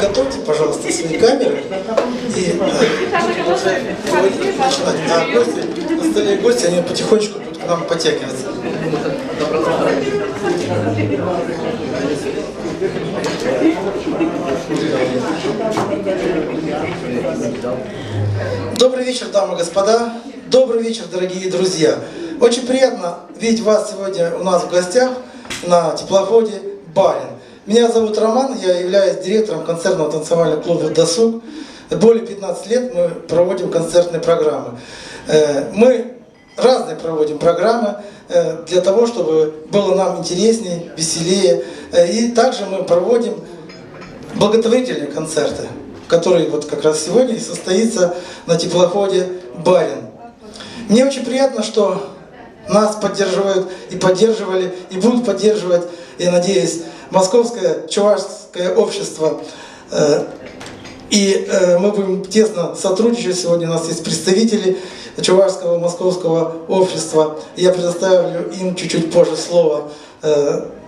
Подготовьте, пожалуйста, свои камеры и начинать. А гости, остальные гости, они потихонечку будут к нам подтягиваться. Добрый вечер, дамы и господа. Добрый вечер, дорогие друзья. Очень приятно видеть вас сегодня у нас в гостях на теплоходе «Барин». Меня зовут Роман, я являюсь директором концертного танцевального клуба «Досуг». Более 15 лет мы проводим концертные программы. Мы разные проводим программы для того, чтобы было нам интереснее, веселее. И также мы проводим благотворительные концерты, которые вот как раз сегодня и состоится на теплоходе «Барин». Мне очень приятно, что нас поддерживают и поддерживали, и будут поддерживать, я надеюсь, Московское чувашское общество. И мы будем тесно сотрудничать. Сегодня у нас есть представители Чувашского московского общества. Я предоставлю им чуть-чуть позже слово.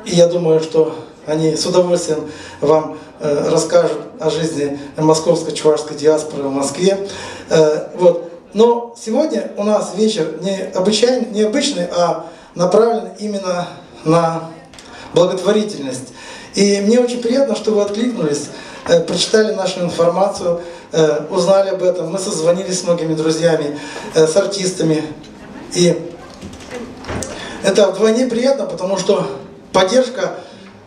И я думаю, что они с удовольствием вам расскажут о жизни московской чувашской диаспоры в Москве. Вот. Но сегодня у нас вечер не обычный, а направлен именно на благотворительность. И мне очень приятно, что вы откликнулись, прочитали нашу информацию, узнали об этом. Мы созвонились с многими друзьями, с артистами. И это вдвойне приятно, потому что поддержка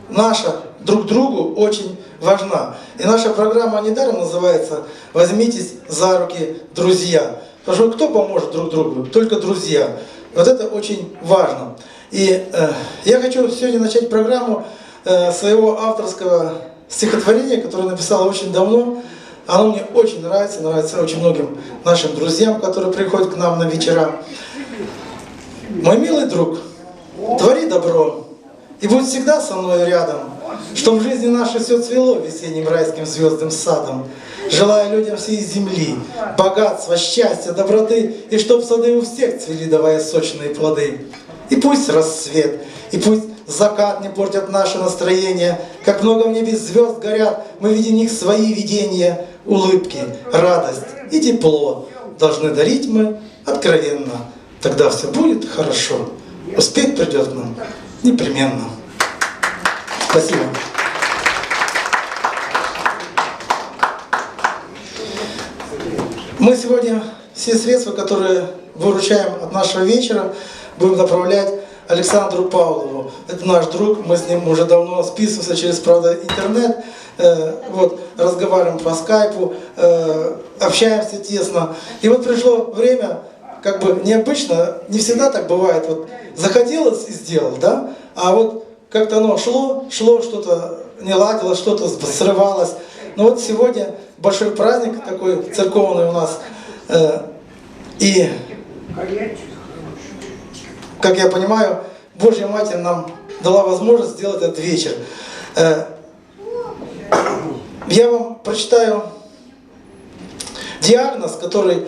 наша друг другу очень важна. И наша программа недаром называется «Возьмитесь за руки, друзья». Потому что кто поможет друг другу? Только друзья. Вот это очень важно. И я хочу сегодня начать программу своего авторского стихотворения, которое написал очень давно. Оно мне очень нравится, нравится очень многим нашим друзьям, которые приходят к нам на вечера. Мой милый друг, твори добро, и будь всегда со мной рядом, чтоб в жизни нашей все цвело весенним райским звездным садом. Желаю людям всей земли богатства, счастья, доброты, и чтоб сады у всех цвели, давая сочные плоды. И пусть рассвет, и пусть закат не портят наше настроение, как много в небе звезд горят, мы видим в них свои видения, улыбки, радость и тепло должны дарить мы откровенно. Тогда все будет хорошо, успех придет к нам непременно. Спасибо. Мы сегодня все средства, которые выручаем от нашего вечера, будем направлять Александру Павлову. Это наш друг, мы с ним уже давно списываемся через, правда, интернет, вот, разговариваем по скайпу, общаемся тесно. И вот пришло время, как бы необычно, не всегда так бывает, вот захотелось и сделал, да, а вот как-то оно шло, шло, что-то не ладилось, что-то срывалось. Но вот сегодня большой праздник такой церковный у нас, и, как я понимаю, Божья Матерь нам дала возможность сделать этот вечер. Я вам прочитаю диагноз, который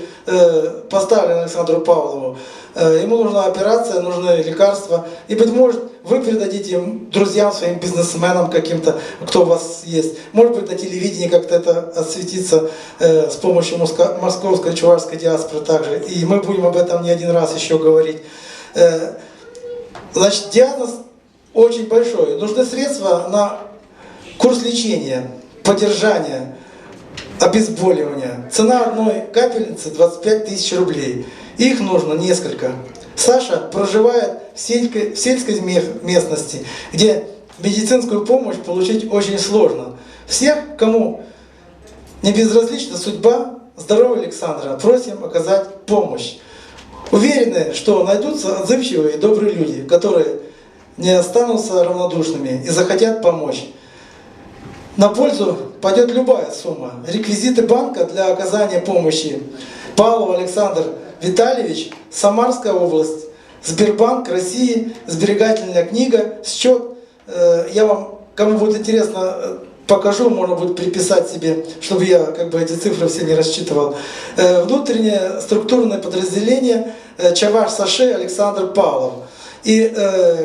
поставлен Александру Павлову. Ему нужна операция, нужны лекарства. И, быть может, вы передадите им друзьям, своим бизнесменам каким-то, кто у вас есть. Может быть, на телевидении как-то это осветится с помощью московской чувашской диаспоры также. И мы будем об этом не один раз еще говорить. Значит, диагноз очень большой. Нужны средства на курс лечения, поддержание, обезболивание. Цена одной капельницы 25 тысяч рублей. Их нужно несколько. Саша проживает в сельской местности, где медицинскую помощь получить очень сложно. Всех, кому не безразлична судьба здоровья Александра, просим оказать помощь. Уверены, что найдутся отзывчивые и добрые люди, которые не останутся равнодушными и захотят помочь. На пользу пойдет любая сумма. Реквизиты банка для оказания помощи. Павлов Александр Витальевич, Самарская область, Сбербанк России, сберегательная книга, счет. Я вам, кому будет интересно, покажу, можно будет приписать себе, чтобы я как бы эти цифры все не рассчитывал. Внутреннее структурное подразделение Чаваш Саши Александр Павлов. И,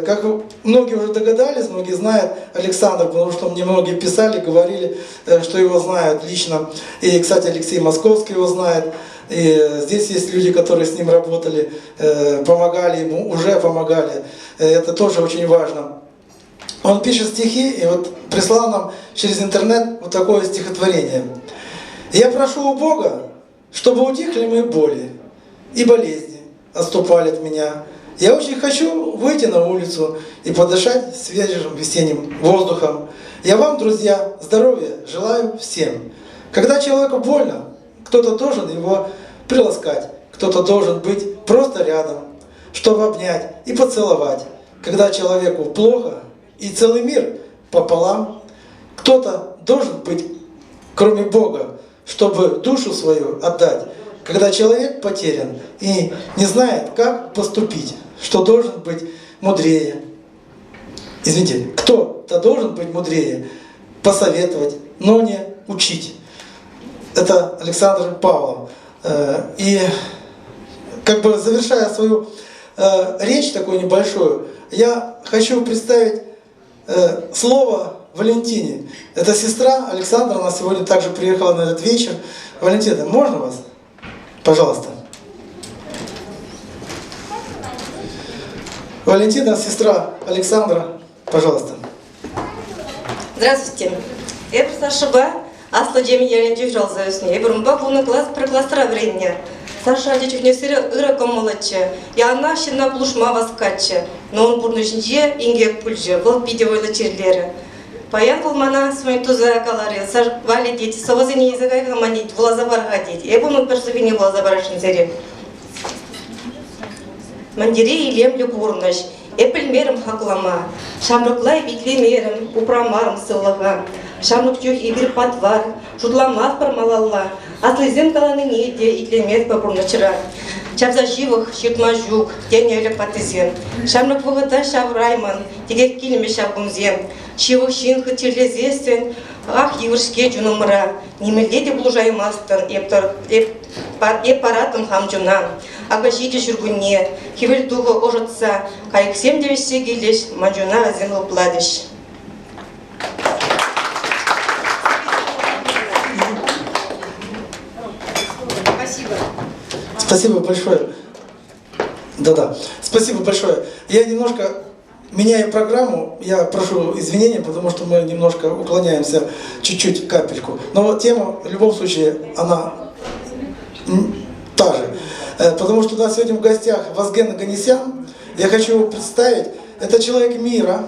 как многие уже догадались, многие знают Александра, потому что мне многие писали, говорили, что его знают лично. И, кстати, Алексей Московский его знает. И здесь есть люди, которые с ним работали, помогали ему, уже помогали. Это тоже очень важно. Он пишет стихи, и вот прислал нам через интернет вот такое стихотворение. «Я прошу у Бога, чтобы утихли мои боли и болезни отступали от меня. Я очень хочу выйти на улицу и подышать свежим весенним воздухом. Я вам, друзья, здоровья желаю всем. Когда человеку больно, кто-то должен его приласкать, кто-то должен быть просто рядом, чтобы обнять и поцеловать. Когда человеку плохо и целый мир пополам, кто-то должен быть, кроме Бога, чтобы душу свою отдать. Когда человек потерян и не знает, как поступить, что должен быть мудрее. Извините, кто-то должен быть мудрее, посоветовать, но не учить. Это Александр Павлов. И как бы завершая свою речь такую небольшую, я хочу представить слово Валентине. Это сестра Александра, она сегодня также приехала на этот вечер. Валентина, можно вас? Пожалуйста. Валентина, сестра Александра, пожалуйста. Здравствуйте. Эпӗ Сашӑпа аслӑ Чемен ялӗнче ҫуралса ӳснӗ. Эпир унпа вунӑ класс пӗр класра вӗреннӗ. Саша ача чухне сире ырӑ кӑмӑллӑччӗ. Яланах ҫынна пулӑшма васкатчӗ. Но ун пурнӑҫӗнче инкек пулчӗ. Вӑл питӗ вӑйлӑ чирлерӗ. Паян вӑл мана звонить туса каларӗ. Валя тет, сӑвӑсене илсе кай-ха ман тет, вуласа пар-ха тет. Эп унӑн пӗр сӑввине вуласа парасшӑн сире. Мӗн тери илемлӗ пурнӑҫ. Эп пӗлмерӗм хаклама, ҫамрӑкла итлемерӗм, упрамарӑм сывлӑха. Ҫамрӑк чух эпир патвар, шутламастпӑр малалла. Аслисем каланине те итлеместпӗр пурнӑҫра. Чавса ҫывӑх, ҫыртма ҫук, тенӗ ӗлӗк ваттисем. Ҫамрӑк вӑхӑта ҫавраймӑн, текех килмӗҫ ҫав кунсем. Ҫывӑх ҫын хыт чирлесессӗн, ах, йывӑр-ҫке чунӑмра. Нимӗнле те пулӑшаймастӑн, эп, эп параттӑм хам чуна. Акӑ ҫитӗ ҫуркунне, хӗвел тухӑ ӑшӑтса, кайӑксем те вӗҫсе килӗҫ, ман чуна вӗсем лӑплатӗҫ. Спасибо. Спасибо большое. Да-да. Спасибо большое. Я немножко меняю программу. Я прошу извинения, потому что мы немножко уклоняемся чуть-чуть капельку. Но тема, в любом случае, она та же. Потому что у нас сегодня в гостях Вазген Оганесян. Я хочу его представить. Это человек мира,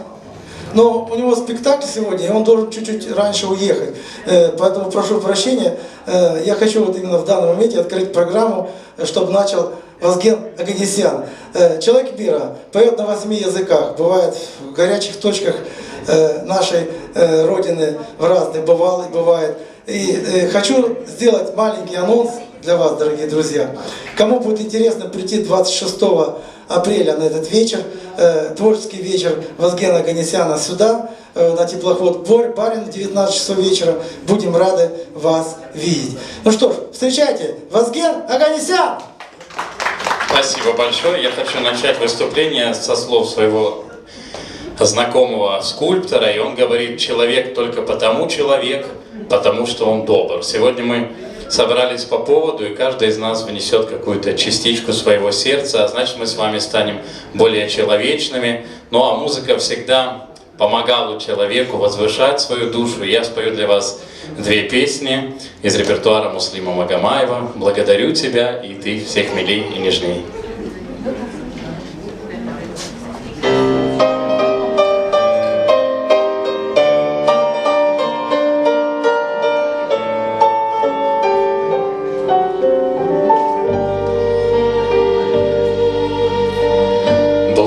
но у него спектакль сегодня, и он должен чуть-чуть раньше уехать. Поэтому прошу прощения. Я хочу вот именно в данном моменте открыть программу, чтобы начал Вазген Оганесян. Человек мира, поет на 8 языках, бывает в горячих точках нашей Родины, в разных бывал и бывает. И хочу сделать маленький анонс для вас, дорогие друзья. Кому будет интересно прийти 26 апреля на этот вечер, творческий вечер Вазгена Оганесяна сюда, на теплоход Барин в 19 часов вечера. Будем рады вас видеть. Ну что ж, встречайте, Вазген Оганесян! Спасибо большое. Я хочу начать выступление со слов своего знакомого скульптора, и он говорит, человек только потому человек, потому что он добр. Сегодня мы собрались по поводу, и каждый из нас внесет какую-то частичку своего сердца, а значит, мы с вами станем более человечными. Ну а музыка всегда помогала человеку возвышать свою душу. Я спою для вас две песни из репертуара Муслима Магомаева «Благодарю тебя» и «Ты всех милей и нежней».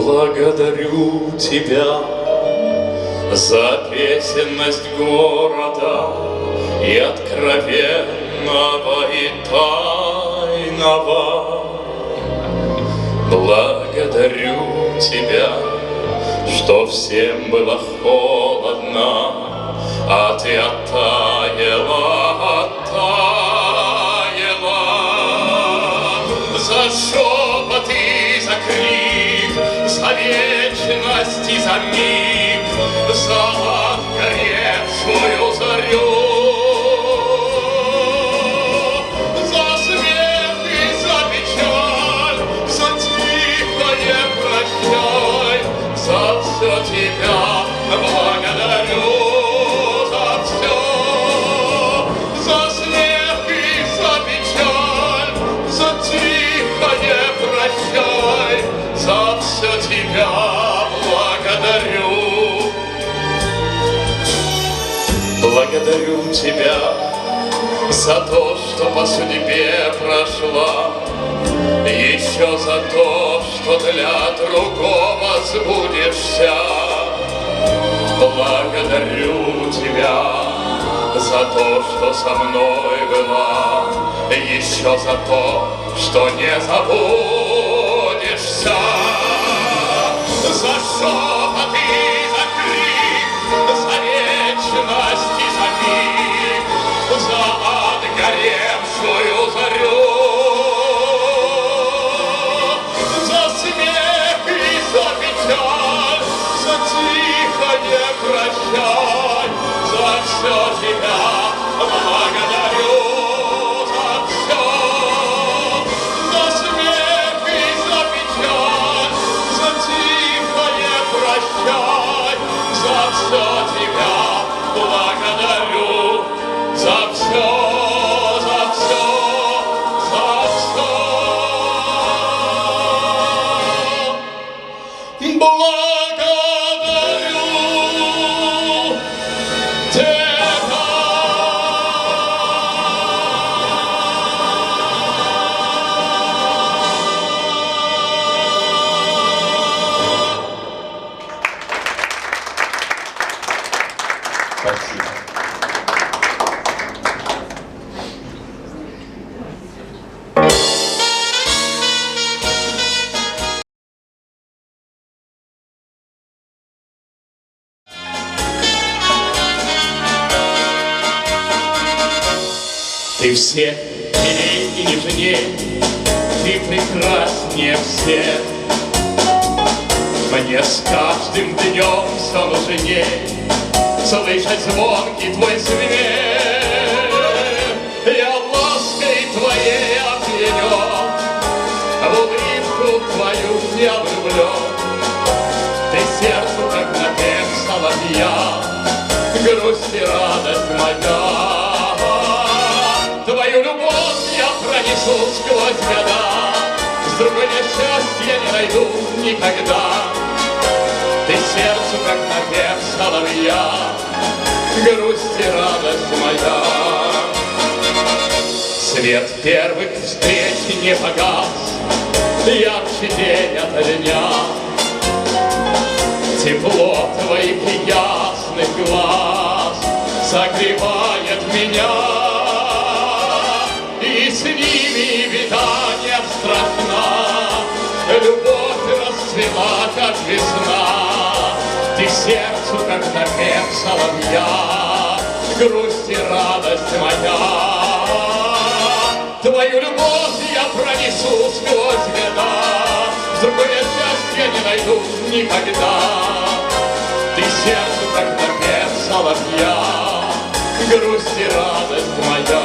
Благодарю тебя за песенность города и откровенного и тайного. Благодарю тебя, что всем было холодно, а ты оттаяла, оттаяла. За шепот и за крик, за вечер. вечность и за миг, за отгоревшую зарю. За смех и за печаль, за тихое прощай, за все тебя благодарю, за все, за смех и за печаль, за тихое прощай, за все тебя благодарю. Благодарю тебя за то, что по судьбе прошла, еще за то, что для другого сбудешься. Благодарю тебя за то, что со мной была, еще за то, что не забудешься. За шепот и за крик, за вечность и за миг, за отгоревшую зарю, за смех и за печаль, за тихое прощай, за все тебя благодарю, за все, за смех и за печаль, за тихое прощай, за все тебя благодарю, за все, за все, за все. Благодарю тебя. Спасибо. Ты всех милей и нежней, ты прекраснее всех. Мне с каждым днем все нужней слышать звонкий твой смех. Я лаской твоей опьянен, в улыбку твою я влюблен. Ты сердцу, как напев соловья, грусть и радость моя. Твою любовь я пронесу сквозь года, с другой я счастья не найду никогда. Ты сердцу, как напев соловья, грусть и радость моя. Свет первых встреч не погас, ярче день ото дня. Тепло твоих ясных глаз согревает меня, и с ними беда не страшна. Любовь расцвела, как весна. Ты сердцу, как напев соловья, грусть и радость моя. Твою любовь я пронесу сквозь года, с другой я счастья не найду никогда. Ты сердцу, как напев соловья, грусть и радость моя.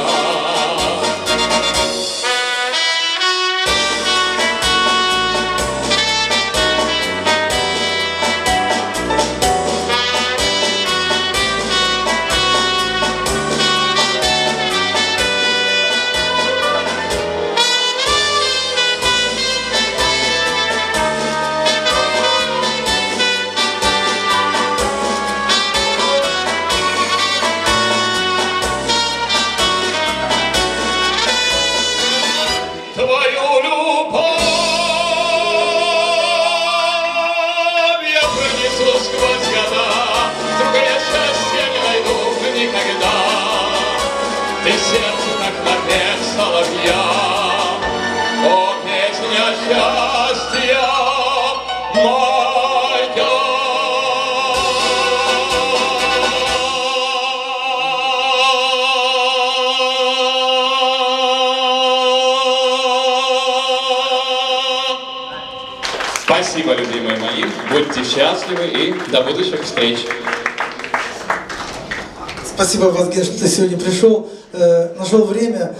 Спасибо, любимые мои. Будьте счастливы и до будущих встреч. Спасибо, Вазген, что ты сегодня пришел, нашел время,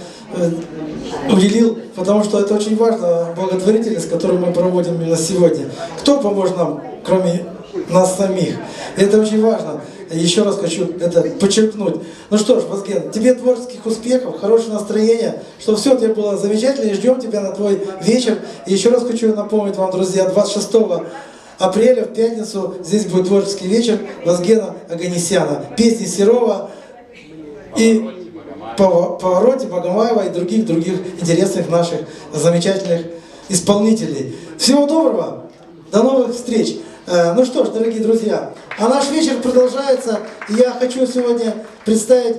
уделил, потому что это очень важно, благотворительность, которую мы проводим именно сегодня. Кто поможет нам, кроме нас самих? Это очень важно. Еще раз хочу это подчеркнуть. Ну что ж, Вазген, тебе творческих успехов, хорошего настроения, чтобы все у тебя было замечательно, и ждем тебя на твой вечер. И еще раз хочу напомнить вам, друзья, 26 апреля в пятницу здесь будет творческий вечер Вазгена Оганесяна. Песни Серова и Повороте, Богомаева и других-других интересных наших замечательных исполнителей. Всего доброго, до новых встреч. Ну что ж, дорогие друзья, а наш вечер продолжается. И я хочу сегодня представить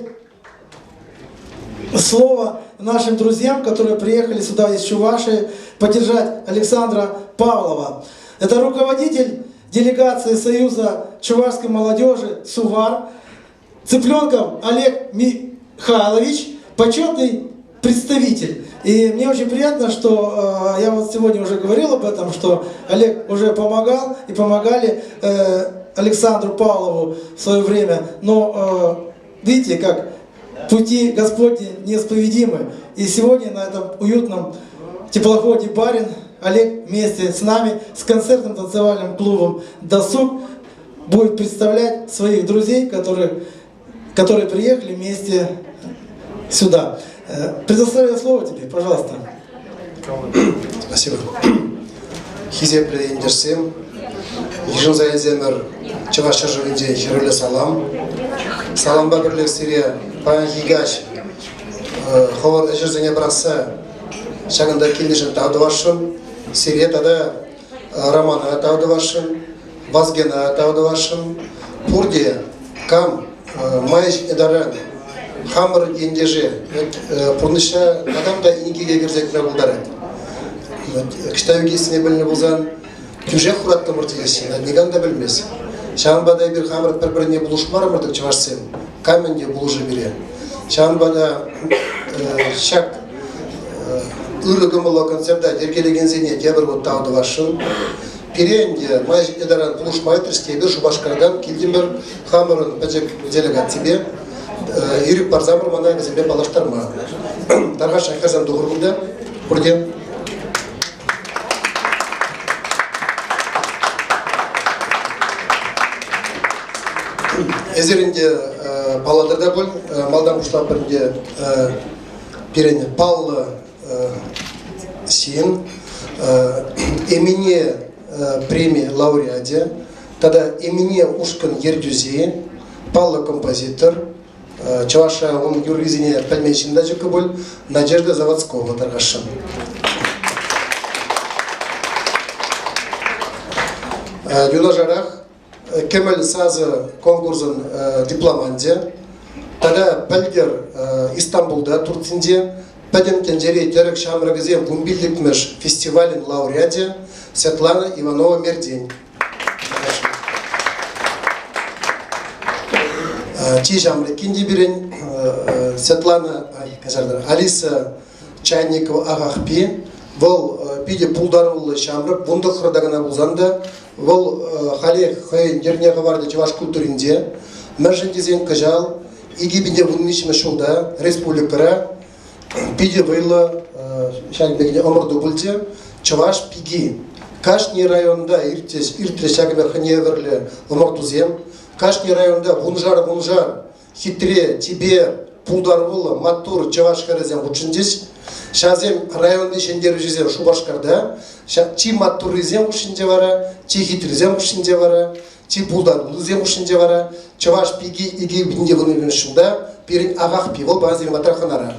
слово нашим друзьям, которые приехали сюда из Чувашии, поддержать Александра Павлова. Это руководитель делегации Союза чувашской молодежи «Сувар», Цыпленков Олег Михайлович, почетный представитель. И мне очень приятно, что я вот сегодня уже говорил об этом, что Олег уже помогал и помогали Александру Павлову в свое время. Но видите, как пути Господни неисповедимы. И сегодня на этом уютном теплоходе «Барин» Олег вместе с нами, с концертным танцевальным клубом «Досуг» будет представлять своих друзей, которые приехали вместе сюда. Предоставляю слово тебе, пожалуйста. Спасибо. Хисеплӗ ентешсем, йышӑнса илсемӗр Чӑваш ҫӗршывӗнче хӗрӳллӗ салам. Салампа пӗрлех сире паянхи каҫ хӑвӑр ӗҫӗрсене пӑрахса ҫакӑнта килнӗшӗн тав тӑвасшӑн. Сире тата Романа тав тӑвасшӑн, Вазгена тав тӑвасшӑн. Пурте кам май ҫитнӗ таран хамӑр ентеше пурнӑҫра такам та инкеке кӗрсе кӗме пултарать. Кӑҫта ӳкессине пӗлнӗ пулсан тӳшек хураттӑмӑр тееҫҫӗ, никам та пӗлмест. Ҫавӑнпа та эпир хамӑр пӗр-пӗрне пулӑшмарӑмӑр тӑк чӑвашсем, кам ӗнтӗ пулӑшӗ пире. Ҫавӑнпа та ҫак ырӑ кӑмӑллӑ концерта йӗркелекенсене тепӗр хут тав тӑвасшӑн. Пире ӗнтӗ май ҫитнӗ таран пулӑшма ыйтрӗҫ те эпир Шупашкартан килтӗмӗр хамӑрӑн пӗчӗк делегаципе. Ирӗк парсамӑр мана вӗсемпе паллаштарма. Тархасшӑн хӗрсем тухӑр кунта пурте. Эсир ӗнтӗ паллатӑр та пуль, малтан пуҫлатпӑр ӗнтӗ пирӗн паллӑ ҫын, Эмине преми лауреачӗ тата Эмине ушкӑн ертӳҫи, паллӑ композитор, Чӑвашра ун юррисене пӗлмен ҫын та ҫуккӑ пуль, Надежда Заводскова тархасшӑн. Юнашарах Кӗмӗл сасӑ конкурсӑн дипломанчӗ тата пӗлтӗр Истанбулта, Турцинче Пӗтӗм тӗнчери тӗрӗк ҫамрӑкӗсем вунпиллӗкмӗш фестивалӗн лауреачӗ Светлана Иванова-Мердень. Чи ҫамрӑккин те пирӗн Светлана Алиса Чайникова Ахахпи. Вӑл питӗ пултаруллӑ ҫамрӑк, вунтӑххӑрта кӑна пулсан та вӑл халех хӑйӗн йӗрне хӑварнӑ чӑваш культуринче. Мӗншӗн тесен кӑҫал 2013 ҫулта республикӑра питӗ вӑйлӑ ҫак пек ӑмӑрту пулчӗ. Чӑваш пики. Кашни районта иртрӗҫ ҫакӑн пек хӑйне евӗрлӗ ӑмӑртусем. Кашни районта вуншар-вуншар хитре, чипер, пултаруллӑ, маттур чӑваш хӗрӗсем хутшӑнчӗҫ. Ҫавсем районти ҫӗнтерӳҫӗсем Шупашкарта, чи маттуррисем хушшинче вара, чи хитрисем хушшинче вара, чи пултаруллисем хушшинче вара чӑваш пики 2011 ҫулта пирӗн Ахах пиво бази Матраханара.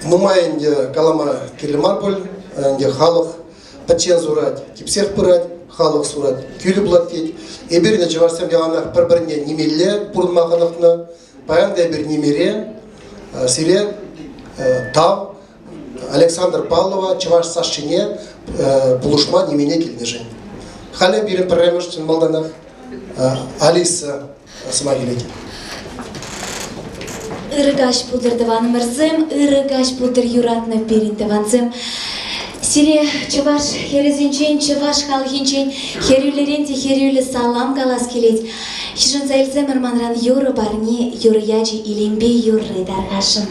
Нумай ӗнтӗ калама кирлӗ мар пуль, ӗнтӗ халӑх пӗччен сурать, типсех пырать, халӑх сурать, кӳлӗ пулать тет. Эпир те чӑвашсем яланах пӗр-пӗрне нимелле пурӑнма хӑнӑхнӑ. Паян та эпир нимере сире тав Александр Павлова чӑваш Сашшине пулӑшма нимене килнӗшӗн. Халӗ пирӗн пӗрремӗш чӑн малтанах Алиса сӑмах илет. Ырӑ каҫ пултӑр, тӑванӑмӑрсем, ырӑ каҫ пултӑр, юратнӑ пирӗн тӑвансем. Сире чӑваш хӗрӗсенчен, чӑваш халӑхӗнчен хӗрӳллӗрен те хӗрӳллӗ салам калас килет. Йышӑнса илсемӗр манран юрӑ парне, юрӑ ячӗ Илемпе юрри тархасшӑн.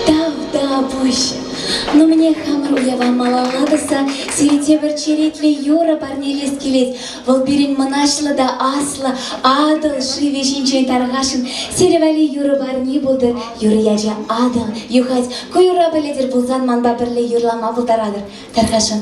Тавтапуҫ. Ну, мне хамӑр уява малалла тӑсса сире тепӗр черетлӗ юрӑ парнелес килет. Вӑл пирӗн мӑнаҫлӑ та аслӑ Атӑл шывӗ ҫинчен тархасшӑн. Сире валли юрӑ парни пултӑр. Юрӑ ячӗ Атӑл юхать. Ку юрра пӗлетӗр пулсан манпа пӗрле юрлама пултаратӑр. Тархасшӑн.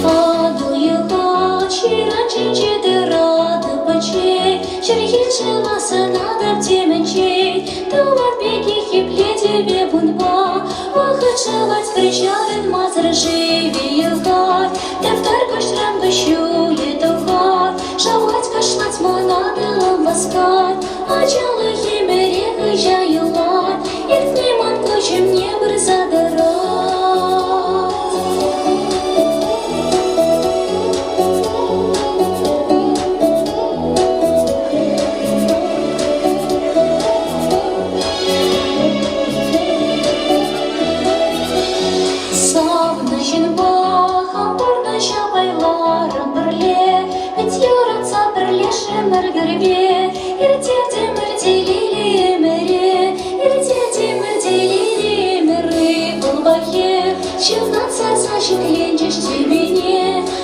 Атӑл юхать, ҫыран ҫинче тӑратӑп пӗччен, Чӗлхе сӑнатӑп темӗнччен. Тӑван пекех епле унпа, Вӑхӑт шӑвать пӗр чарӑнмасӑр шывӗ юхать. Тӗп-тӗр куҫран куҫҫулӗ тухать, Шавлать, кашлать ман Атӑлӑм васкать. Ҫунат сарса ҫӗкленчӗҫ тӳпене.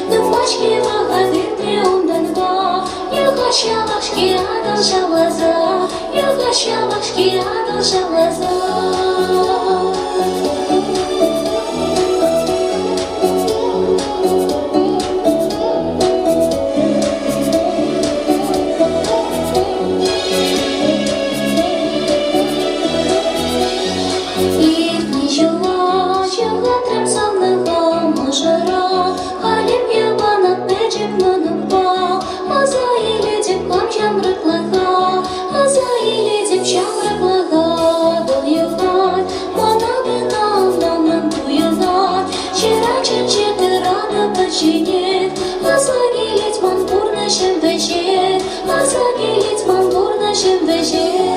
Нумай-ҫке вӑхӑт иртрӗ унтанпа. Юхать ҫавах-ҫке Атӑл шавласа, юхать ҫавах-ҫке Атӑл шавласа. Иртнӗ ҫулла ҫухатрӑм савнӑха мӑшӑра, Халӗм яланах пӗчӗк мӑнукпа. Аса илетӗп хам ҫамрӑклӑха, аса илетӗп ҫамрӑклӑха. Вӑл юхать, мана кӑна туйӑнать. Ҫыран ҫинче тӑратӑп пӗчченех, аса килет ман пурнӑҫӑм вӗҫех, аса килет ман пурнӑҫӑм вӗҫех.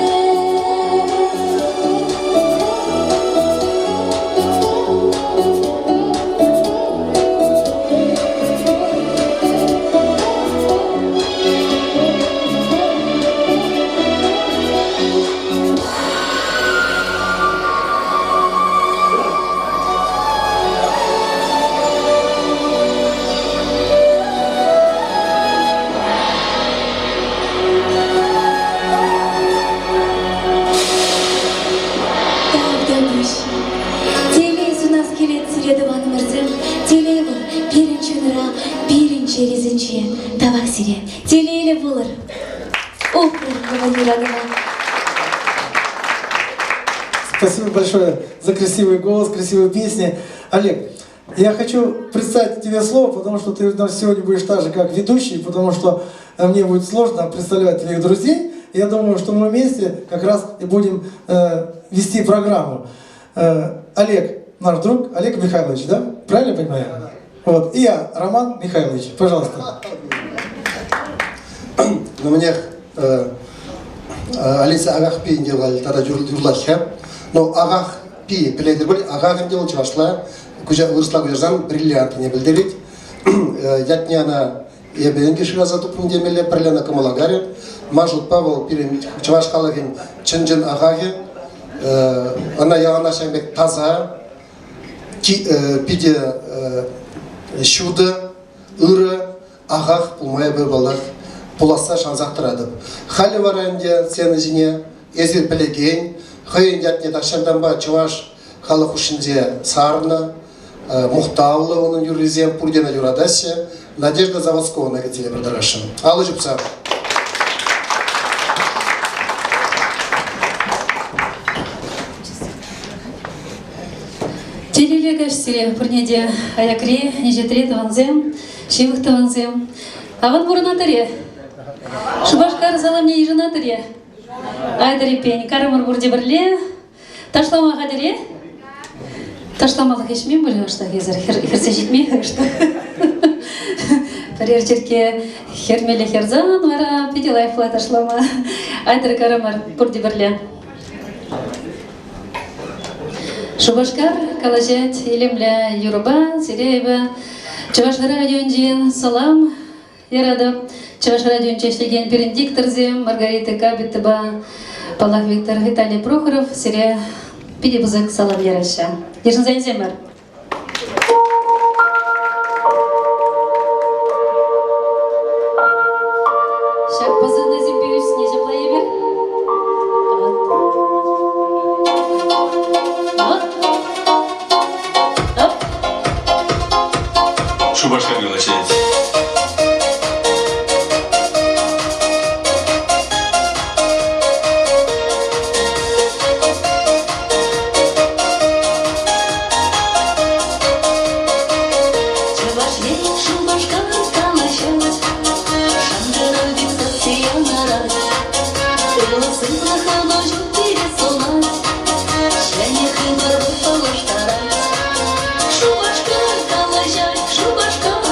Тавтапуҫ. Телей сунас килет сире, тӑванӑмӑрсем. Телей вӑл пирӗн чунра, пирӗн чӗресенче. Тавах сире. Телейлӗ пулӑр. Упрӑр хӑвӑр юратӑва. Спасибо большое за красивый голос, красивые песни. Олег, я хочу представить тебе слово, потому что ты у нас сегодня будешь так же, как ведущий, потому что мне будет сложно представлять твоих друзей. Я думаю, что мы вместе как раз и будем вести программу. Олег, наш друг, Олег Михайлович, да? Правильно понимаю? Вот. И я, Роман Михайлович, пожалуйста. Ну, мне Алиса Агах пи делали, тогда юрлать. Но Агах пи, пӗлетӗр пуль, Агах ӗнтӗ вӑл чӑвашла, вырӑсла куҫарсан бриллиант не пӗлтерет. Ятне ӑна эпӗ ӗнтӗ шыраса тупрӑм темелле, пӗрле ӑна кӑмӑла карӗ. Ман шутпа вӑл пирӗн чӑваш халӑхӗн чӑн-чӑн ахахӗ. Ӑна яланах ҫавӑн пек таса, питӗ ҫутӑ, ырӑ, ахах пулма эпӗ паллах пуласса шансах тӑратӑп. Халӗ вара ӗнтӗ сцена ҫине эсир пӗлекен, хӑйӗн ятне тахҫантанпа чӑваш халӑх хушшинче сарнӑ, мухтавлӑ унӑн юррисем пурте ӑна юратаҫҫӗ. Надежда Заводскована кӗтсе илме тӑрӑшрӑм. Алӑ ҫупса. Телейлӗ каҫ сире пурне те, аякри, инҫетри тӑвансем, ҫывӑх тӑвансем. Аван пурӑнатӑр-и? Шупашкар саламне йышӑнатӑр-и? Айтӑр эппин, карӑмӑр пурте пӗрле. Ташлама хатӗр-и? Ташламалӑх ӗҫмен пуль кӑштах эсӗр, хӗрсе ҫитмен кӑштах. Пӗрер черкке хӗрмелле хӗрсан вара питӗ лайӑхла ташлама. Айтӑр карӑмӑр пурте пӗрле. Шупашкар калаҫать илемлӗ юрӑпа. Сире эпӗ Чӑваш радиончен салам яратӑп. Чӑваш радионче ӗҫлекен пирӗн дикторсем Маргарита Кабитова, паллах, Виктор Виталий Прохоров сире питӗ пысӑк салам яраҫҫӗ. Йышӑнса илсемӗр. Ҫак позывнӑйсемпе ӳснӗ ҫапла эпир. Оп. Шупашкар калаҫать. Чӑваш Ен Шупашкар калаҫать, шӑнкӑрав пек сасси янӑрать. Ырӑ сывлӑх ӑнӑҫу пире сунать, ҫӗнӗ хыпарпа паллаштарать. Шупашкар калаҫать, Шупашкар.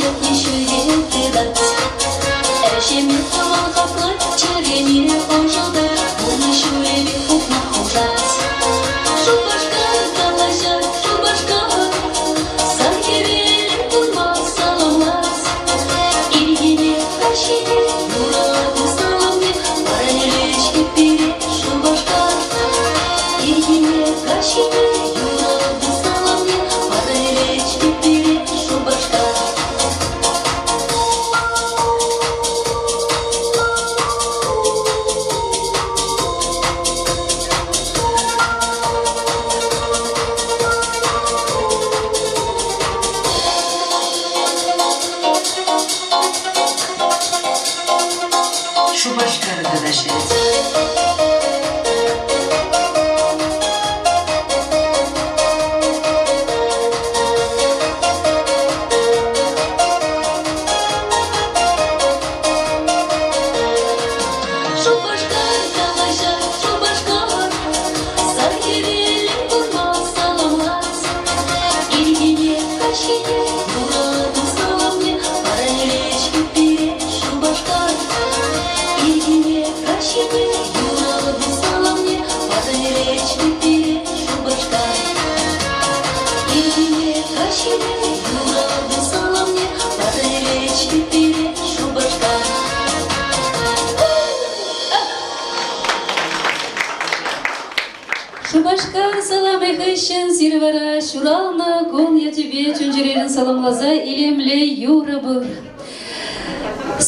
ятне ҫӳлте тытать. Ӗҫӗме тӑван хаклать, чӗрене ӑшӑтать, пурнӑҫ ҫулӗпе утма хушать. Шупашкар калаҫать, Шупашкар, сан хӗвелӗ курма саламлать. Ирхине, каҫхине юрату саламне парнелет-ҫке пире Шупашкар. Ирхине, каҫхине юрату саламне парнелет-ҫке пире Шупашкар. Шупашкар калаҫать. Шупашкар калаҫать, Шупашкар, сан хӗвелӗ курма саламлать. Ирхине, каҫхине юрату саламне парнелет-ҫке пире Шупашкар. Ирхине, каҫхине юрату саламне парнелет-ҫке пире Шупашкар. Ирхине, каҫхине юрату саламне парнелет-ҫке пире Шупашкар. Шупашкар саламӗ хыҫҫӑн сире вара ҫуралнӑ кун ячӗпе чун-чӗререн саламласа илемлӗ юрӑ пур.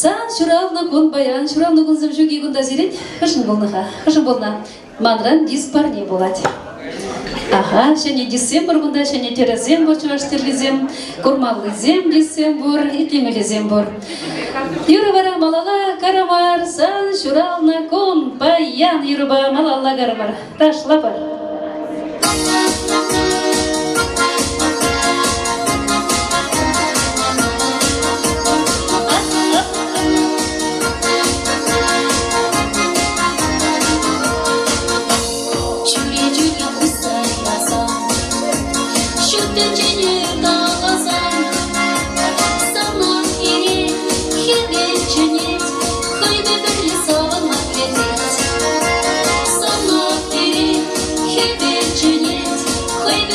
Сан ҫуралнӑ кун паян, ҫуралнӑ кунсем ҫук-и кунта сирӗн? Хӑшӗн пулнӑ-ха? Хӑшӗн пулнӑ? Манран диск парне пулать. Аха, ҫӗнӗ дисксем пур кунта, ҫӗнӗ тӗрӗсем пур, чӑваш тӗррисем, курмаллисем дисксем пур, итлемеллисем пур. Юрӑ вара малалла карӑмар, сан ҫуралнӑ кун паян юрӑпа малалла карӑмар. Ташлапӑр. Чӳречӳне уҫса ярсан, ҫут тӗнчене каласан, сана пире хӗвел чӗнет, хӑйпе пӗрле савӑнма кӗтет. Сана пире хӗвел чӗнет, хӑйпе.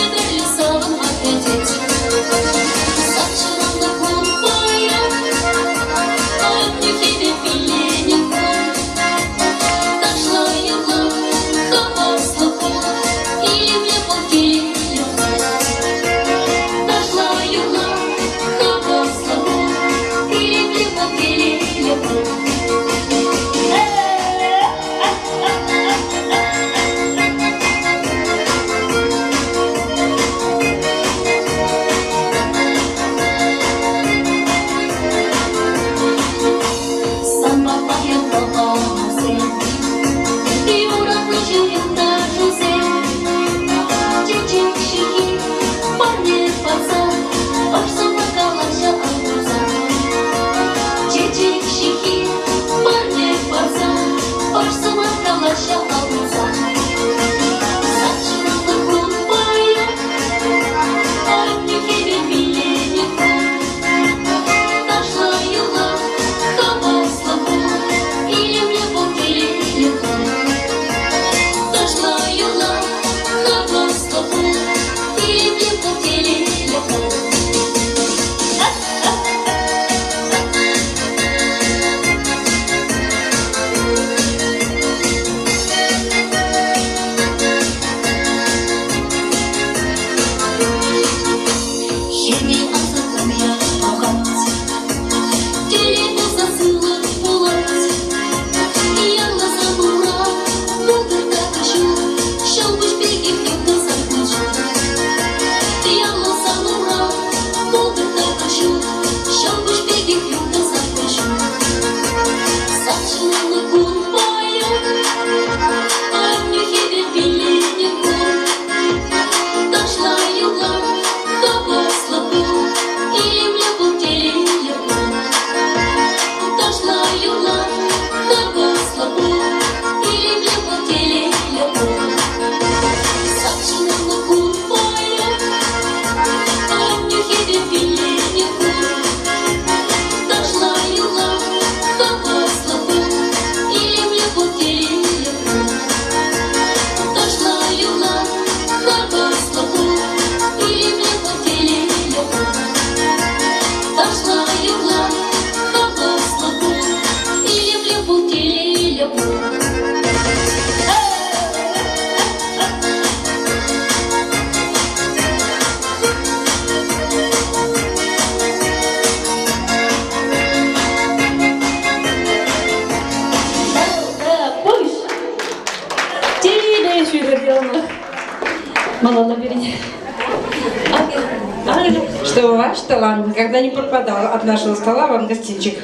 Чтобы ваш талант никогда не пропадал от нашего стола вам гостинчик.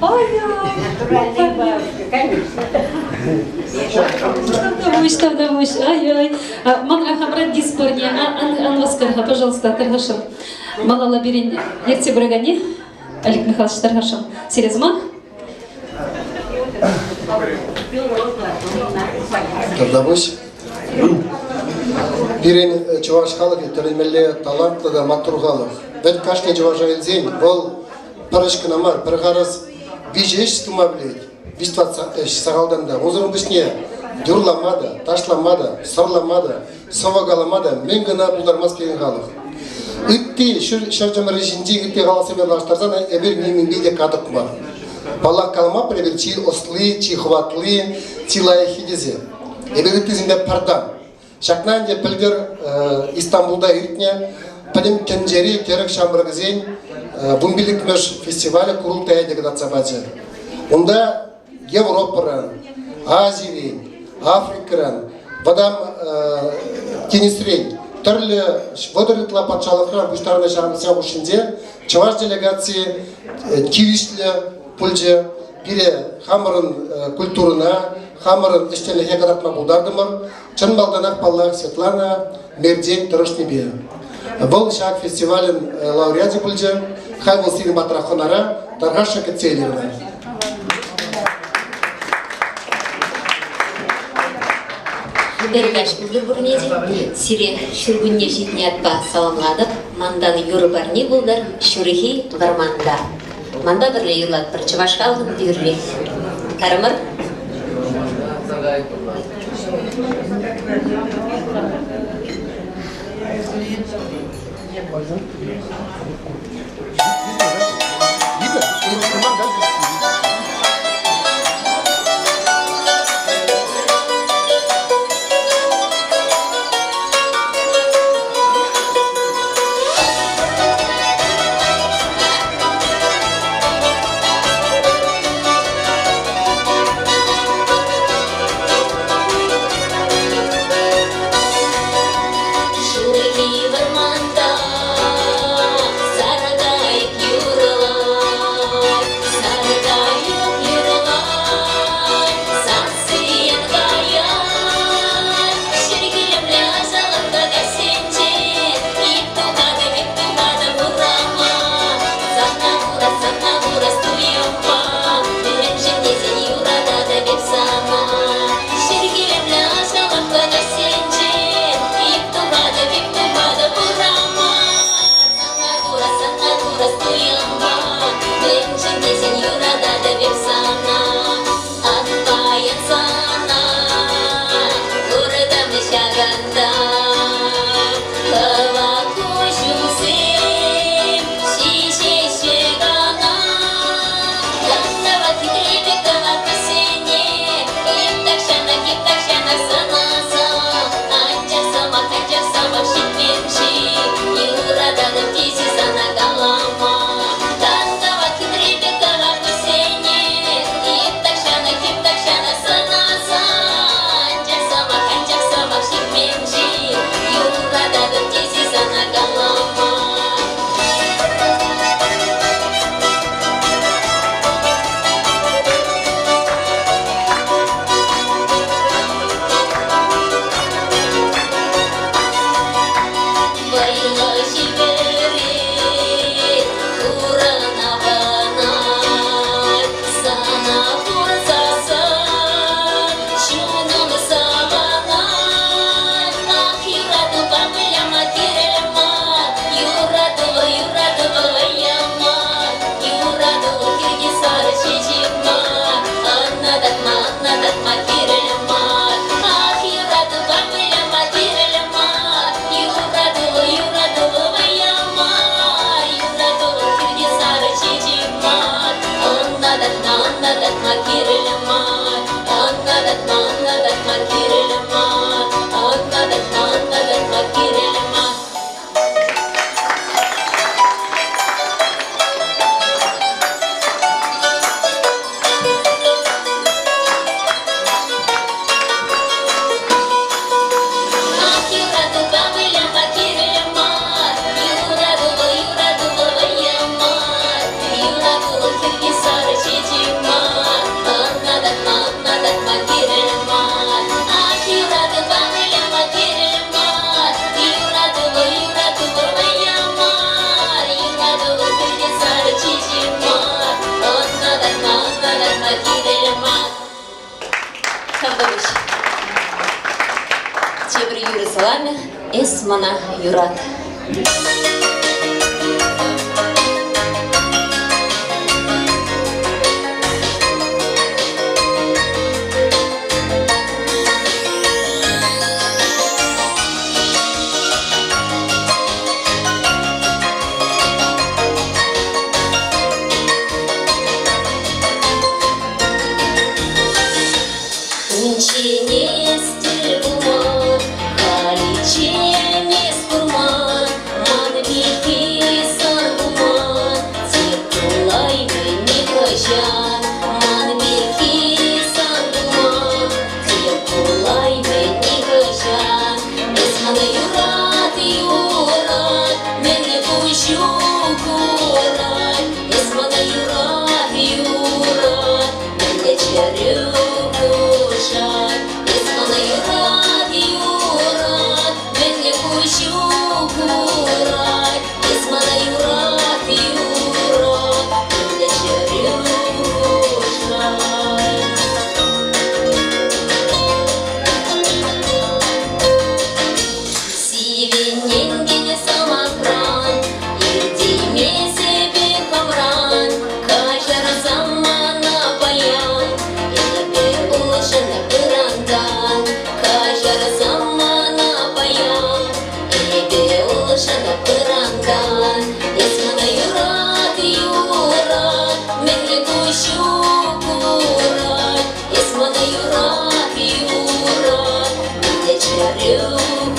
Ай-ай. Конечно. Тавтапуҫ, тавтапуҫ. Ай-ай. Ман хамра диск парне. Ан васкар-ха, пожалуйста, тархасшӑн. Малалла пирӗн ертсе пыраканне Олег Михайлович тархасшӑн. Сире сӑмах. Тавтапуҫ. Пирӗн чӑваш халӑхӗ тӗлӗнмелле талантлӑ та маттур халӑх. Вӗт кашни чӑваша илсен вӑл пӗр ӗҫ кӑна мар, пӗр харӑс виҫӗ ӗҫ тума пӗлет. Виҫ-тӑват ӗҫ сахалтан та. Унсӑрӑн пуҫне юрлама та, ташлама та, сӑрлама та, сӑвӑ калама та мӗн кӑна пултармасть пирӗн халӑх. Ытти ҫӗр чӑмӑрӗ ҫинчи ытти халӑхсемпе танлаштарсан эпир нимӗнпе те катӑк мар. Паллах, калама эпир чи ӑсли, чи хӑватли, чи лайӑххи тесе. Эпир ыттисемпе пӗртан. Ҫакна ӗнтӗ пӗлтӗр Истанбулта иртнӗ Пӗтӗм тӗнчери тӗрӗк ҫамрӑкӗсен 15-мӗш фестивалӗ Курултая те кӑтартса пачӗ. Унта Европӑран, Азирен, Африкӑран, вӑтам тинӗсрен тӗрлӗ 30 ытла патшалӑхран пуҫтарӑннӑ ҫамрӑксен хушшинче чӑваш делегацийӗ тивӗҫлӗ пулчӗ. Пире хамӑрӑн культурӑна, хамӑрӑн ӗҫченлӗхе кӑтартма пултартӑмӑр. Чӑн малтанах, паллах, Светлана Мерден тӑрӑшнипе. Вӑл ҫак фестивалӗн лауреачӗ пулчӗ. Халь вӑл сирӗн патра хӑнара тархасшӑн кӗтсе илер ӑна. Пӗр каҫ пултӑр пурне те. Сире ҫуркунне ҫитнӗ ятпа саламлатӑп. Мантан юрӑ парни пултӑр ҫурхи вӑрманта. Манпа пӗрле юрлатпӑр чӑваш халӑхӑн юрри. Карӑмӑр. Ҫурхи вӑрманта саркайӑк юрлать, саркайӑк юрлать, сасси янкаять. Ҫӗр килемлӗ ачалӑх каҫсенче ик тухатӑп, ик тухатӑп урама. Сана курас, сана курас туйӑмпа, мӗншӗн тесен юрататӑп эп сана. Ҫӗр килемлӗ ачалӑх каҫсенче ик тухатӑп, ик тухатӑп урама. Сана курас, сана курас туйӑмпа, мӗншӗн тесен юрататӑп эп сана. Ак паян сана куртӑм ҫакӑнта. Кӑвак куҫусем ҫиҫеҫҫӗ кӑна. Кантават хитре пек кӑвак куҫсене эп тахҫанах, эп тахҫанах сӑнаса. Анчах сӑмах, анчах сӑмах ҫитмен-ши? Юрататӑп тесе сана калама. саламӗ Эс мана юрат. Унччен тӗл пулман, халиччен эс курман, ман пирки сан пулман, тек тулаймӗ нихӑҫан. Ман пирки сан пулман, тек пулаймӗ нихӑҫан. Эс мана юрат, юрат, мӗнле куҫу курать. Эс мана юрат, юрат, мӗнле чӗрӳ хушать. Эс мана юрат, юрат, мӗнле куҫу курать. Эс мана юрат, юрат, мӗнле чӗрӳ хушать. Сивӗненкен сӑмахран иртеймесӗпе хамран каҫарсам мана паян эпӗ улшӑннӑ ырантан каҫарсам мана паян эпӗ улшӑннӑ ырантан эс мана юрат юрат мӗнле куҫу курать эс мана юрат юрат мӗнле чӗрӳ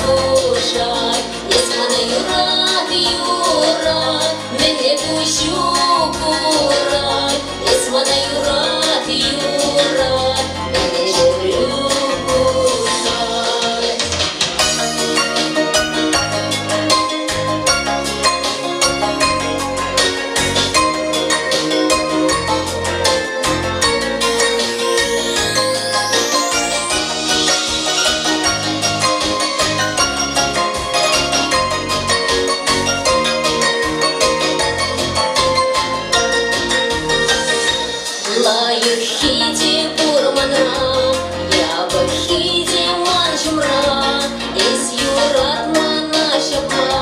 хушать эс мана юрат юрат мӗнле куҫу курать эс мана юрат юрат мӗнле чӗрӳ хушать. Лайӑххи те пур манра, япӑххи те ман ҫумра. Эс юрат мана ҫапла,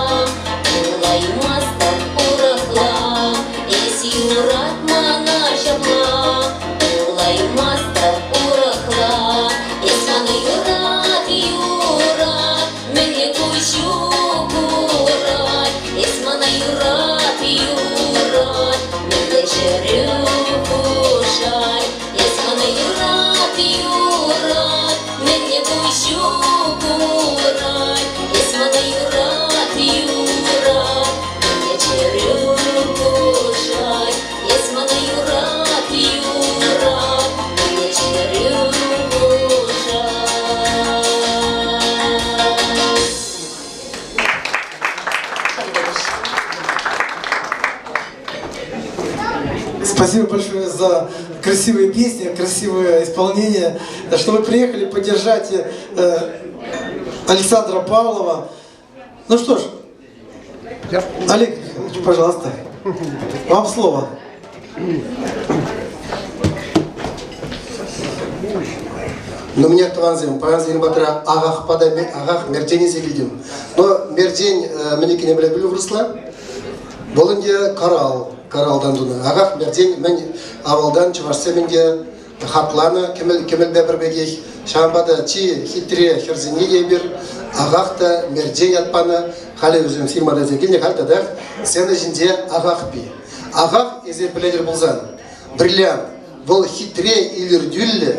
пулаймастӑп урӑхла. Эс юрат мана ҫапла, пулаймастӑп урӑхла. Эс мана юрат, юрат, мӗнле куҫу курать. Эс мана юрат, юрат, мӗнле чӗрӳ хушать. Эс мана юрат, юрат, мӗнле куҫу курать. Эс мана юрат, юрат, мӗнле чӗрӳ хушать. Эс мана юрат, юрат, мӗнле чӗрӳ хушать. Спасибо большое за красивые песни, красивое исполнение, что вы приехали поддержать Александра Павлова. Ну что ж, Олег Михайлович, пожалуйста, вам слово. Но мне тӑвансем, паян патра ахах пата ахах мерчен килтӗм. Но мерчен мӗнекене пӗле пӗлӳ вырӑсла. Вӑл ӗнтӗ коралл, кораллтан тунӑ. Ахах мерчен мӗн авалтан чӑвашсем ӗнтӗ хакланӑ кӗмӗл, кӗмӗлпе пӗр пекех. Ҫавӑнпа та чи хитре хӗрсене те эпир ахах та мерчен ят панӑ. Халӗ вӗсем фильма килнӗ, халь татах сцена ҫинче ахахпи. Ахах эсир пӗлетӗр пулсан, бриллиант, вӑл хитре, илӗртӳллӗ,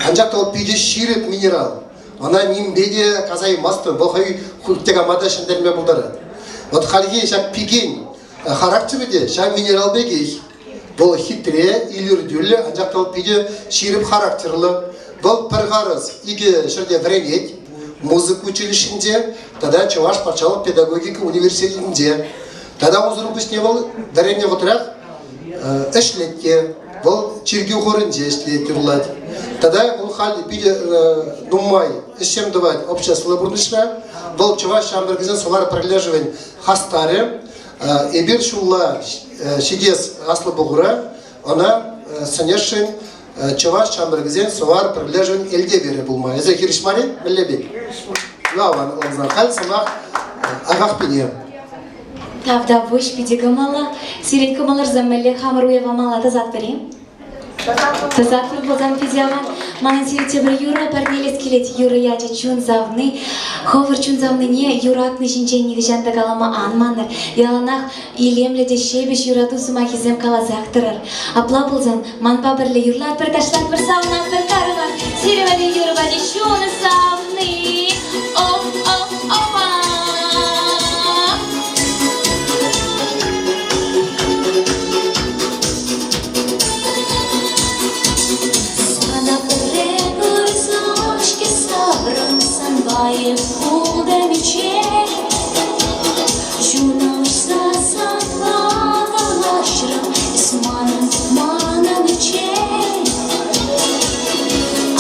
анчах та вӑл питӗ ҫирӗп минерал. Ӑна нимпе те касаймастӑн, вӑл хӑй хуть кама та ҫӗнтерме пултарать. Вот хальхи ҫак пикен характерӗ те ҫав минерал пекех. Вӑл хитре, илӗртӳллӗ, анчах та вӑл питӗ ҫирӗп характерлӑ. Вӑл пӗр харӑс икӗ ҫӗрте вӗренет, музыка училищинче тата Чӑваш патшалӑх педагогика университетӗнче. Тата унсӑрӑн пуҫне вӑл вӗреннӗ вӑхӑтрах ӗҫлет те, вӑл чиркӳ хорӗнче ӗҫлет, юрлать. Тата вӑл халь питӗ нумай ӗҫсем тӑвать обществӑллӑ пурнӑҫра. Вӑл чӑваш ҫамрӑкӗсен Сувар пӗрлешӗвӗн хастарӗ. Эпир ҫулла ҫитес Аслӑ Пухура ӑна сӗнесшӗн чӑваш ҫамрӑкӗсен Сувар пӗрлешӗвӗн элтеперӗ пулма. Эсӗ хирӗҫ мар-и? Мӗнле пек? Аван, халь сӑмах Ахахпине. Тавтапуҫ, питӗ кӑмӑллӑ. Сирӗн кӑмӑлӑрсем мӗнле хамӑр уява мала тӑсатпӑр-и? Тӑсатпӑр пулсан питӗ аван. Манӑн сире тепӗр юрӑ парнелес килет. Юрӑ ячӗ «Чун савни». Хӑвӑр чун савнине юратни ҫинчен нихӑҫан та калама ан манӑр. Яланах илемлӗ те ҫепӗҫ юрату сӑмахӗсем каласах тӑрӑр. Апла пулсан манпа пӗрле юрлатпӑр, ташлатпӑр, савӑнатпӑр, карӑмӑр. Сире валли юрӑ пачӗ чун савни. Оп, оп, опа! Сана пӗрре курсан-ҫке саврӑм санпа эп пултӑм ичен. Чуна уҫса санпа калаҫрӑм, эс манӑн, манӑн ичен.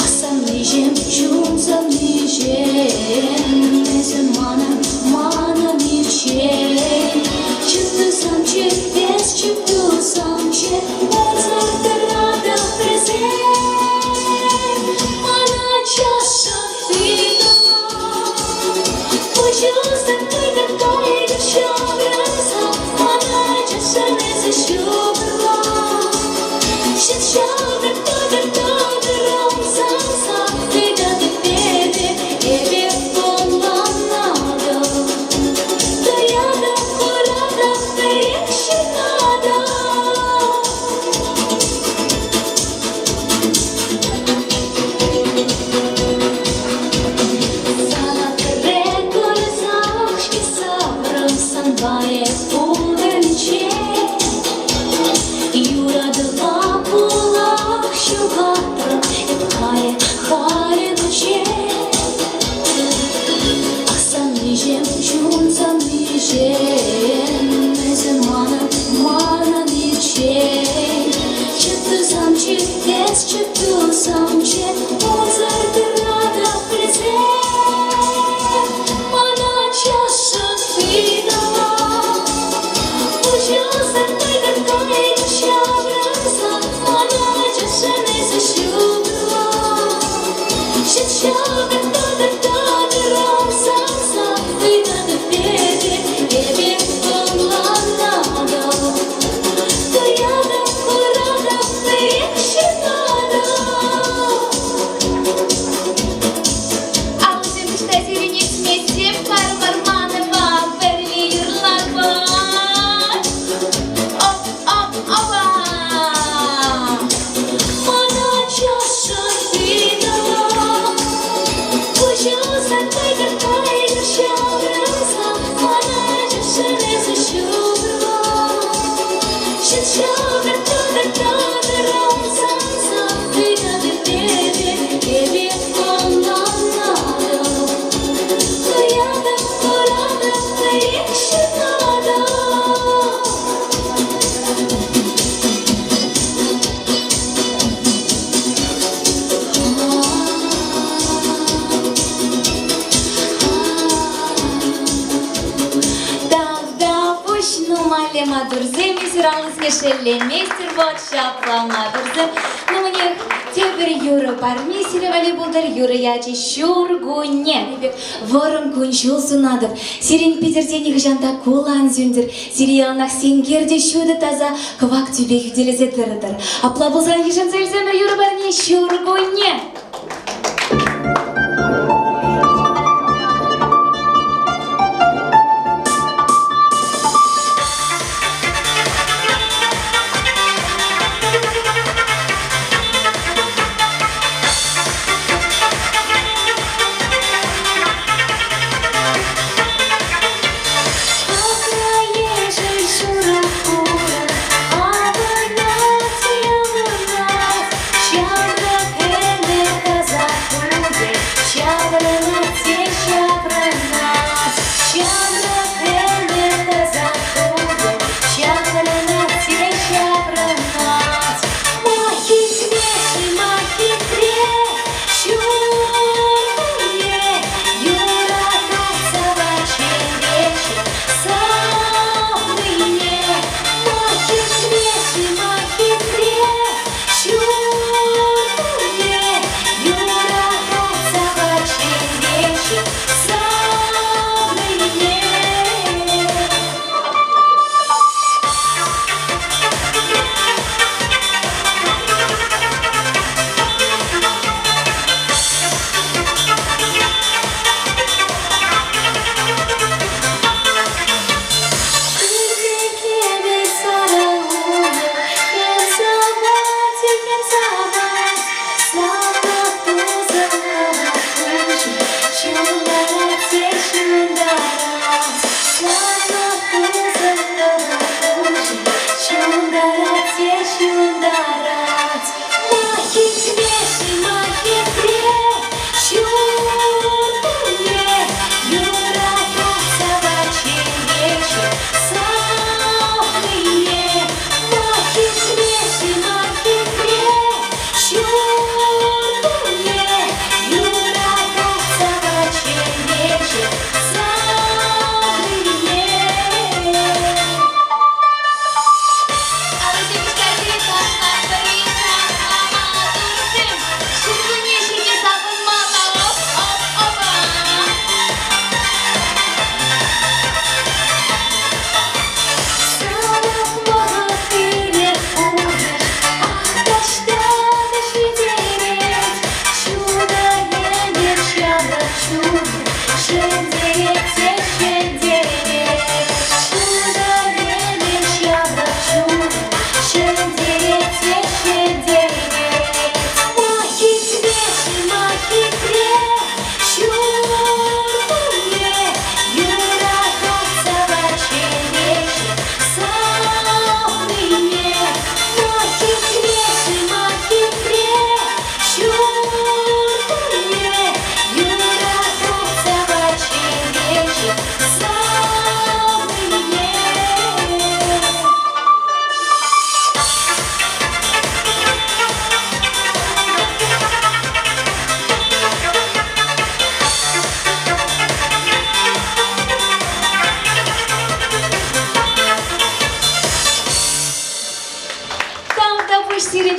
Ах, савниҫӗм, чун савниҫӗм, эсӗ манӑн, манӑн ичен. Чуптусамччӗ, эс чуптусамччӗ, унсӑр тӑратӑп пӗрсем. Мана чашӑ Пуҫусӑр тытӑр кайӑк ҫаврӑнса, мана чашӑн эсӗ ҫупӑрла. Ҫут ҫалтӑр тӑтӑр тӑтӑрам савса, ыйтатӑп эпӗ, эпӗ ӑнланатӑп. Туятӑп, куратӑп, пӗрех ҫыртатӑп. Сана пӗрре курсах-ҫке саврӑм санпа эп пултӑмччен. Юратӑва пулах ҫухатрӑм эп халӗ, халӗ пӗччен. Ах, савниҫӗм, чун савниҫӗм, эсӗ манӑн, манӑн ирчен. Чӗп-тусамччӗ, эс чӗп-тусамччӗ, унсӑр тӑратӑп пӗлсем. Мана чашӑн ыйтӑва, пуҫусӑр тытӑр кайӑк ҫаврӑнса, мана чашӑн эсӗ ҫупӑрла. Ҫут-ҫалтӑр тӑтӑр тӑтӑрам савса, ыйтатӑп эпӗ, эпӗ ӑнланатӑп. Туятӑп, куратӑп, пӗрех ҫыртатӑп. Алӑсем ӑҫта сирӗн ӳсмесем, Кармар манӑпа пӗрле юрлатпӑр. Оп, оп, опа! Мана чашӑн ыйтӑва, пуҫусӑр тытӑр кайӑк ҫаврӑнса, мана чашӑн эсӗ ҫупӑрла. Ҫут-ҫалтӑр тӑтӑр тӑтӑрам савса, ыйтатӑп эпӗ, эпӗ ӑнланатӑп. Туятӑп, куратӑп, пӗрех ҫыртатӑп. Тавтапуҫ нумайлӑ маттурсем, эсир аллисене шеллеместӗр вот ҫапла маттурсем. Ну, мне тепӗр юрӑ парни сире валли пултӑр, юрӑ ячӗ «Ҫуркунне». Вӑрӑм кун-ҫул сунатӑп. Сирӗн Питӗрте нихӑҫан та кулӑ ан сӳнтӗр. Сире яланах сенкер те ҫутӑ таса кӑвак тӳпе хӳтӗлесе тӑрӑтӑр. Апла пулсан йышӑнса илсемӗр юрӑ парне ҫуркунне! Ешӗл шурӑ курӑк, авӑнать, явӑнать, ҫамрӑк ӗмӗр.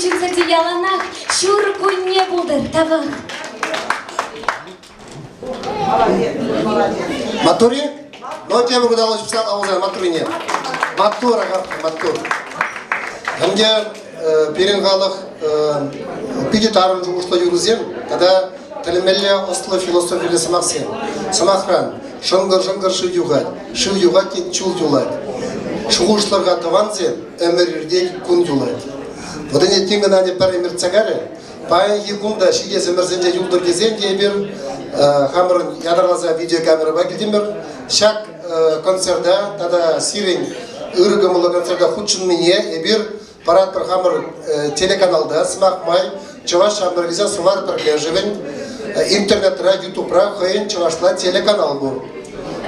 чунсӑрти яланах ҫуркунне пултӑр. Тавах. Маттур-и? Ну, тепӗр кун алӑ ҫупса алӑсем маттуррине. Маттур, Агафья, маттур. Ӗнтӗ пирӗн халӑх питӗ тарӑн шухӑшлӑ юрӑсем тата тӗлӗнмелле ӑслӑ философиллӗ сӑмахсем. Сӑмахран, шӑнкӑр-шӑнкӑр шыв юхать, шыв юхать те чул юлать. Шухӑшлӑр-ха тӑвансем, ӗмӗр иртет, кун юлать. Вот ӗнтӗ тин кӑна пӗр ӗмӗртсе карӗ. Паянхи кун та ҫитес ӗмӗрсенче юлтӑр тесен те эпир хамӑрӑн ятарласа видеокамерӑпа килтӗмӗр. Ҫак концерта тата сирӗн ырӑ кӑмӑллӑ концерта хутшӑннине эпир паратпӑр хамӑр телеканалта, сӑмах май, Чӑваш ҫамрӑкӗсен Сувар пӗрлешӗвӗн интернетра, Ютубра хӑйӗн чӑвашла телеканал пур.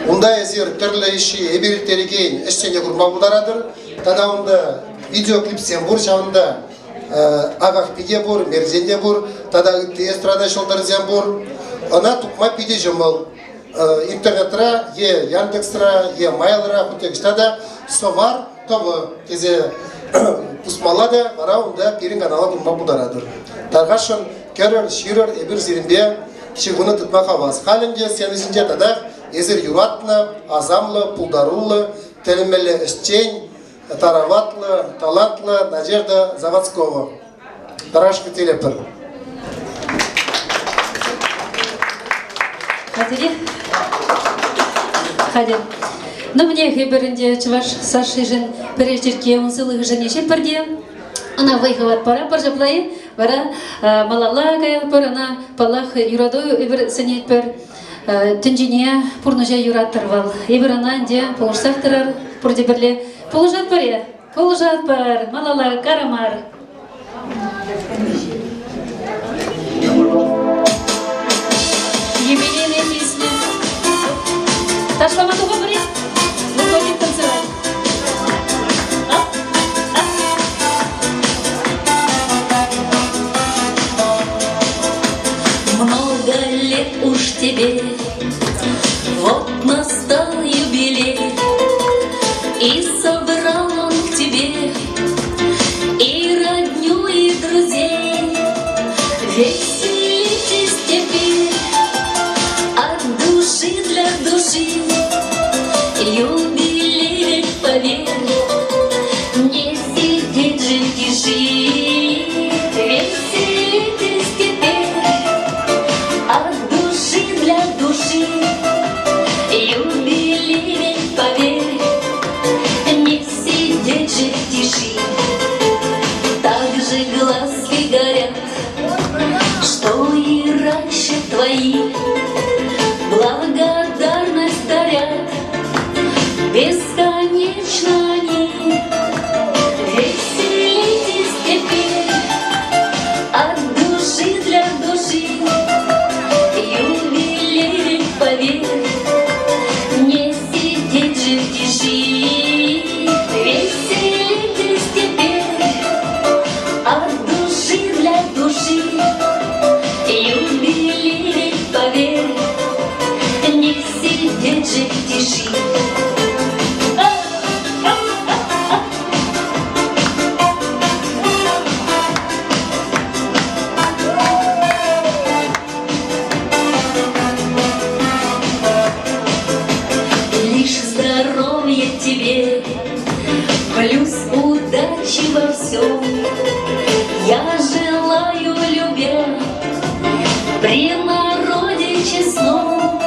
Унта эсир тӗрлӗ ӗҫҫи эпир ирттерекен ӗҫсене курма пултаратӑр. Тата унта видеоклипсем пур, ҫавӑнта Ахах пике пур, Мерсен те пур, тата ытти эстрада ҫӑлтӑрсем пур. Ӑна тупма питӗ ҫӑмӑл. Интернетра е Яндексра, е Майлра, хуть те ӑҫта та Сӑвар ТВ тесе пусмалла та вара унта пирӗн канала курма пултаратӑр. Тархасшӑн кӗрӗр, ҫырӑр, эпир сирӗнпе ҫыхӑну тытма хавас. Халь ӗнтӗ сцена ҫинче татах эсир юратнӑ, асамлӑ, пултаруллӑ, тӗлӗнмелле ӗҫчен, тараватлӑ, талантлӑ Надежда Заводскова. Тарашка телепӗр. Хатӗре? Хатӗр. Ну, мне эпир ӗнтӗ чӑваш Сашишӗн пӗрер черкке ун сывлӑхӗшӗн ӗҫетпӗр те ӑна вӑй-хӑват паратпӑр ҫапла-и? Вара малалла каятпӑр, ӑна, паллах, юрату эпир сӗнетпӗр. Тӗнчене, пурнӑҫа юраттӑр вӑл. Эпир ӑна ӗнтӗ пулӑшсах тӑрар пурте пӗрле. Пулӑшатпӑр-и? Пулӑшатпӑр! Малалла карамар! Юбилейная песня. Ташлама тухӑпӑр-и? Выходим танцевать. Много лет уж тебе, вот настал юбилей, И собрал он к тебе и родню, и друзей. Веселитесь теперь от души для души, Юбилей ведь, поверь, не сидеть же в тиши. Веселитесь теперь от души для души, Юбилей ведь, поверь, не сидеть же в тиши. Так же глазки горят, что и раньше твои, Благодарность дарят бесконечно они. Веселитесь теперь от души для души, Юбилей ведь, поверь, не сидеть же в тиши. Веселитесь теперь от души для души, Юбилей ведь, поверь, не сидеть же в тиши. Лишь здоровье тебе, плюс удачи во всем. Я желаю, любя, при народе честном.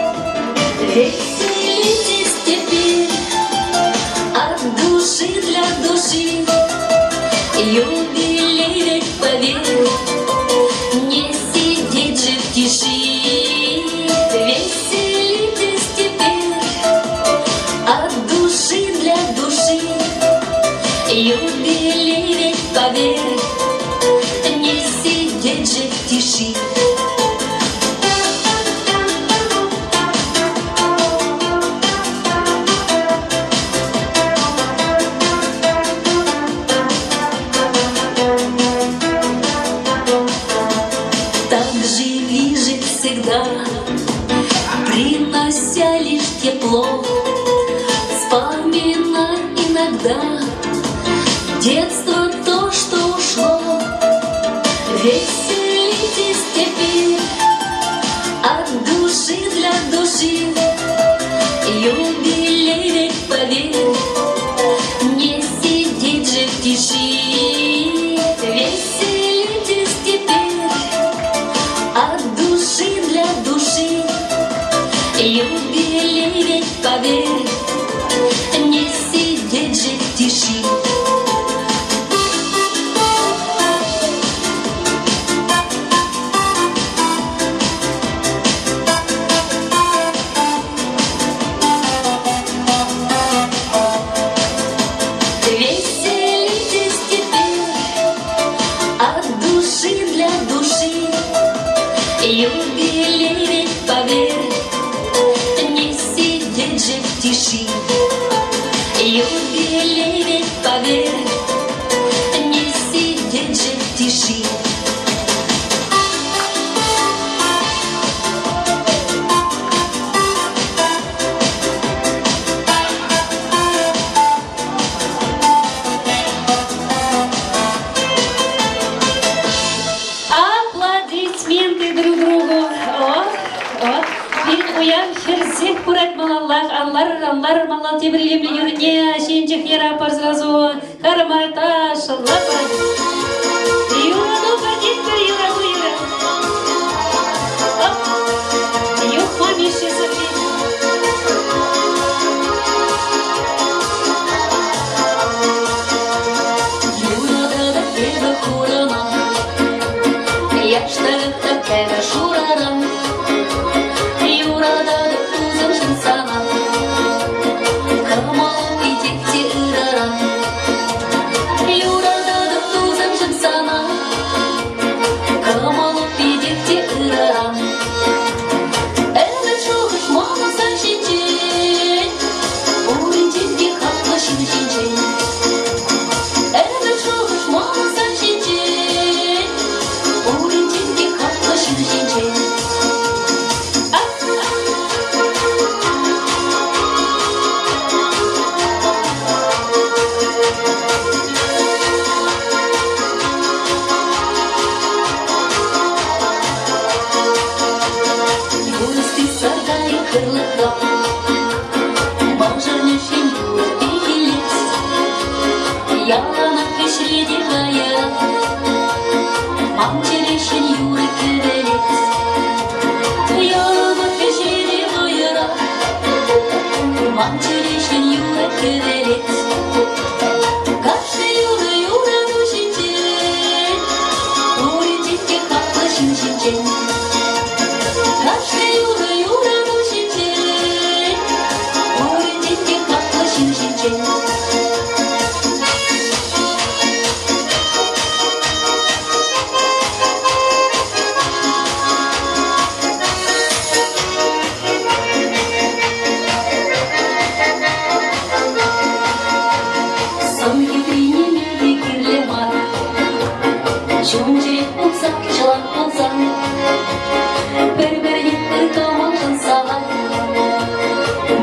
Веселитесь теперь от души для души. Юбилей ведь, поверь, не сидеть же в тиши. Веселитесь теперь от души для души. Юбилей ведь, поверь, не сидеть же в тиши. Так живи же всегда, принося лишь тепло, Вспоминай иногда детство то, что ушло. Веселитесь теперь от души для души. Юбилей ведь, поверь, не сидеть же в тиши. Веселитесь теперь от души для души. Юбилей ведь, поверь, не сидеть же в тиши. Веселитесь теперь от души для души. Юбилей ведь, поверь, не сидеть же в тиши. Юбилей ведь, поверь, не сидеть же в тиши. Аплодисменты друг другу. О, о. Пирӗн уяв хӗрсех пырать малаллах. Анларӑр, анларӑр малалла тепӗр илемлӗ юрне ҫинчех яра пар сразу. Харӑма ташлапа. Юрату пӗртен-пӗр юрату юрӑ. Оп. Юхма Мишши сӑвви. Юрататӑп эпӗ хурӑна, яштака та кӗвӗ шураран. Юрататӑп тусӑмшӑн сана, кӑмӑлу питех те ырӑран. Юрататӑп тусӑмшӑн сана, кӑмӑлу питех те ырӑран. Ӗмӗт шухӑш манӑн сан ҫинчен, пуринчен те хаклӑ ҫын ҫинчен. Ӗмӗт шухӑш манӑн сан ҫинчен, пуринчен те хаклӑ ҫын ҫинчен. Юности саркайӑк хырлӑхра, мӑшӑрне ҫӗн юрӑ пехиллет. Яланах ӗҫре те каярах, ман чӗре ҫӗн юрӑ кӗвӗлет. Яланах ӗҫре те вӑйӑрах, ман чӗре ҫӗн юрӑ кӗвӗлет. Кашни юрӑ юрату ҫинчен, пуринчен те хаклӑ ҫын ҫинчен. Кашни юрӑ юрату ҫинчен, пуринчен те хаклӑ ҫын ҫинчен. Сӑн хитрине те кирлӗ мар, чун-чӗре пулса, чӑлах пулсан, пӗр-пӗрне ыр кӑмӑлшӑн савать.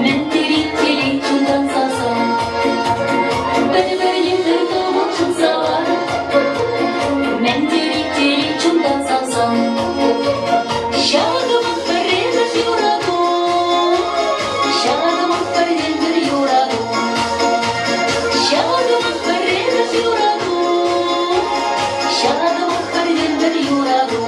Мӗн тери телей чунтан савсан, пӗр-пӗрне ыр кӑмӑлшӑн савать. Мӗн тери телей чунтан савсан. Ҫакӑ ман пӗрремӗш юрату, ҫакӑ ман пӗртен-пӗр юрату. Ҫакӑ ман пӗрремӗш юрату, ҫакӑ ман пӗртен-пӗр юрату.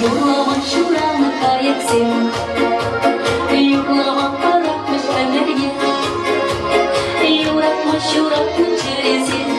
Юрлама ҫуралнӑ кайӑксем, юрлама пӑрахмӗҫ ӗмӗрне. Юратма ҫуратнӑ чӗресем.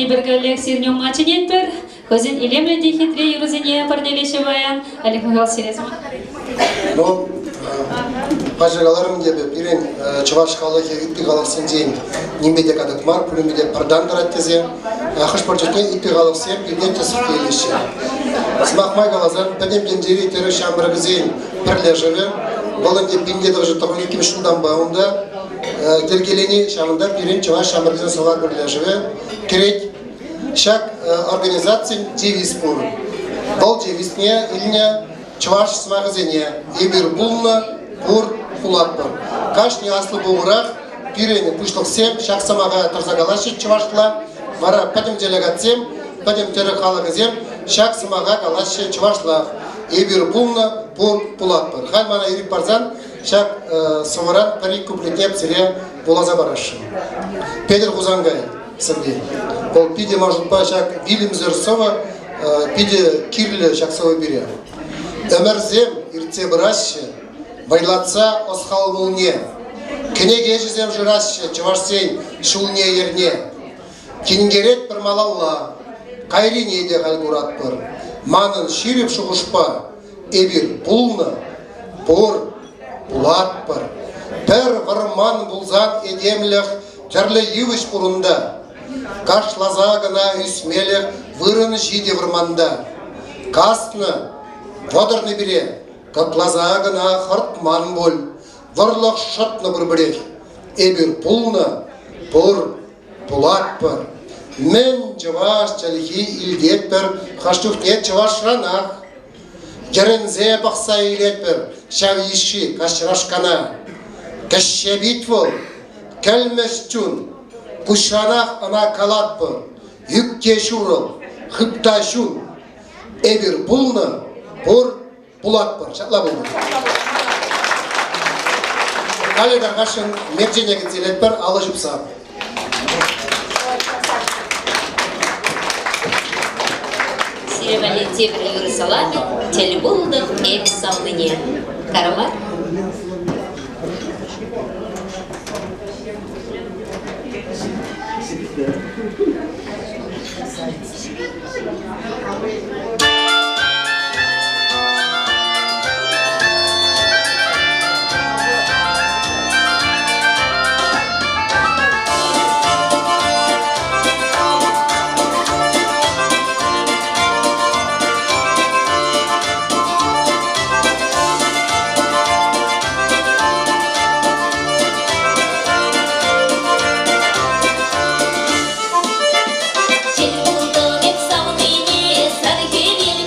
эпир каллех сирӗн умма чӗнетпӗр. Хӑйсен илемлӗ те хитре юрӑсене парнелеҫҫӗ паян. Олег Михайлович, сире сӑмах. Ну, паҫӑр каларӑм эпӗ, пирӗн чӑваш халӑхӗ ытти халӑхсенчен нимпе те катӑк мар, пуринпе те пӗртан тӑрать тесе. Хӑш-пӗр чухне ытти халӑхсем пиртен тӗслӗх илеҫҫӗ. Сӑмах май каласан, пӗтӗм тӗнчери тӗрӗк ҫамрӑкӗсен пӗрлешӗвӗ, вӑл ӗнтӗ 1992 ҫултанпа унта йӗркелени, ҫавӑнта пирӗн чӑваш ҫамрӑкӗсен сӑвар пӗрлешӗвӗ кӗрет. Ҫак организацин девиз пур. Вӑл девизне илнӗ чӑваш сӑмахӗсене эпир пулнӑ, пур, пулатпӑр. Кашни аслӑ пухурах пирӗн пуҫлӑхсем ҫак сӑмаха тӑрса калаҫҫӗ чӑвашла, вара пӗтӗм делегатсем, пӗтӗм тӗрӗк халӑхӗсем ҫак сӑмаха калаҫҫӗ чӑвашлах. Эпир пулнӑ, пур, пулатпӑр. Халь мана ирӗк парсан ҫак сӑвӑран пӗр-ик куплетне сире вуласа парасшӑн. Петӗр Хусанкай сӑвви. Вӑл питӗ маршрутпа ҫак вилӗмсӗр сӑвӑ питӗ кирлӗ ҫак сӑвӑ пире. Ӗмӗрсем иртсе пыраҫҫӗ, вӑйлатса ӑс-хал мулне. Кӗнекеҫӗсем шыраҫҫӗ чӑвашсен ҫулне-йӗрне. Тинкеретпӗр малалла, кайрине те халь куратпӑр. Манӑн ҫирӗп шухӑшпа эпир пулнӑ, пур, пулатпӑр. Пӗр вӑрман пулсан этемлӗх тӗрлӗ йывӑҫ пур унта. Кашласа кӑна ӳсмелӗх вырӑн ҫитӗ вӑрманта. Каснӑ, вӑтӑрнӑ пире, кӑкласа кӑна хӑртман пуль. Вӑрлӑх шӑтнӑ пурпӗрех. Эпир пулнӑ, пур, пулатпӑр. Мӗн чӑваш чӗлхи илтетпӗр хӑш чухне чӑвашранах. Йӗрӗнсе пӑхса илетпӗр ҫав йышши каҫрашкана. Кӗҫҫе пит вӑл, кӗлмӗҫ чун, куҫранах ӑна калатпӑр. Ӳк те ҫурӑл, хыпта ҫун. Эпир пулнӑ, пур, пулатпӑр. Ҫапла пулнӑ. Халӗ тархасшӑн мерчене кӗтсе илетпӗр, алӑ ҫупса. Сире валли тепӗр юрӑ саламӗ тӗл пултӑм эп савнине. Карама? Тӗл пултӑм эп савнине, сар хӗвел.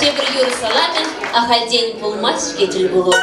Тепӗр юрӑ саламӗ ахальтен пулмасть-ҫке тӗлпулу.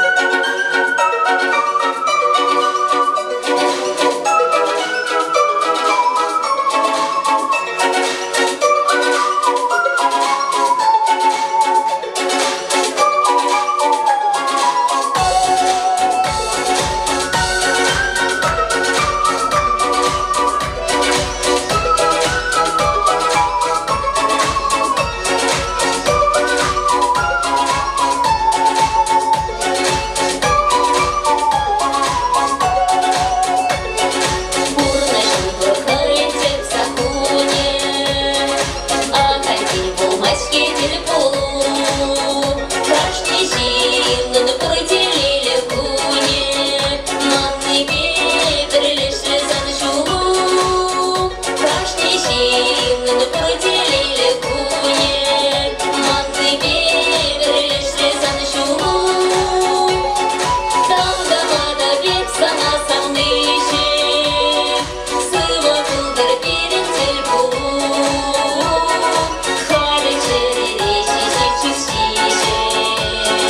Пурнӑҫӑн пур хӑйӗн тӗп саккунӗ, Ахальтен пулмасть-ҫке тӗл пулу. Кашни ҫыннӑн пур телейлӗ кунӗ, Маннипе пӗрлешрӗ сан ҫулу. Кашни ҫыннӑн пур телейлӗ кунӗ, Маннипе пӗрлешрӗ сан ҫулу. Тав-тава пек сана савниҫӗм, Сывӑ пултӑр пирӗн тӗлпулу. Халӗ чӗрере ҫиҫет чыс ҫиҫӗм,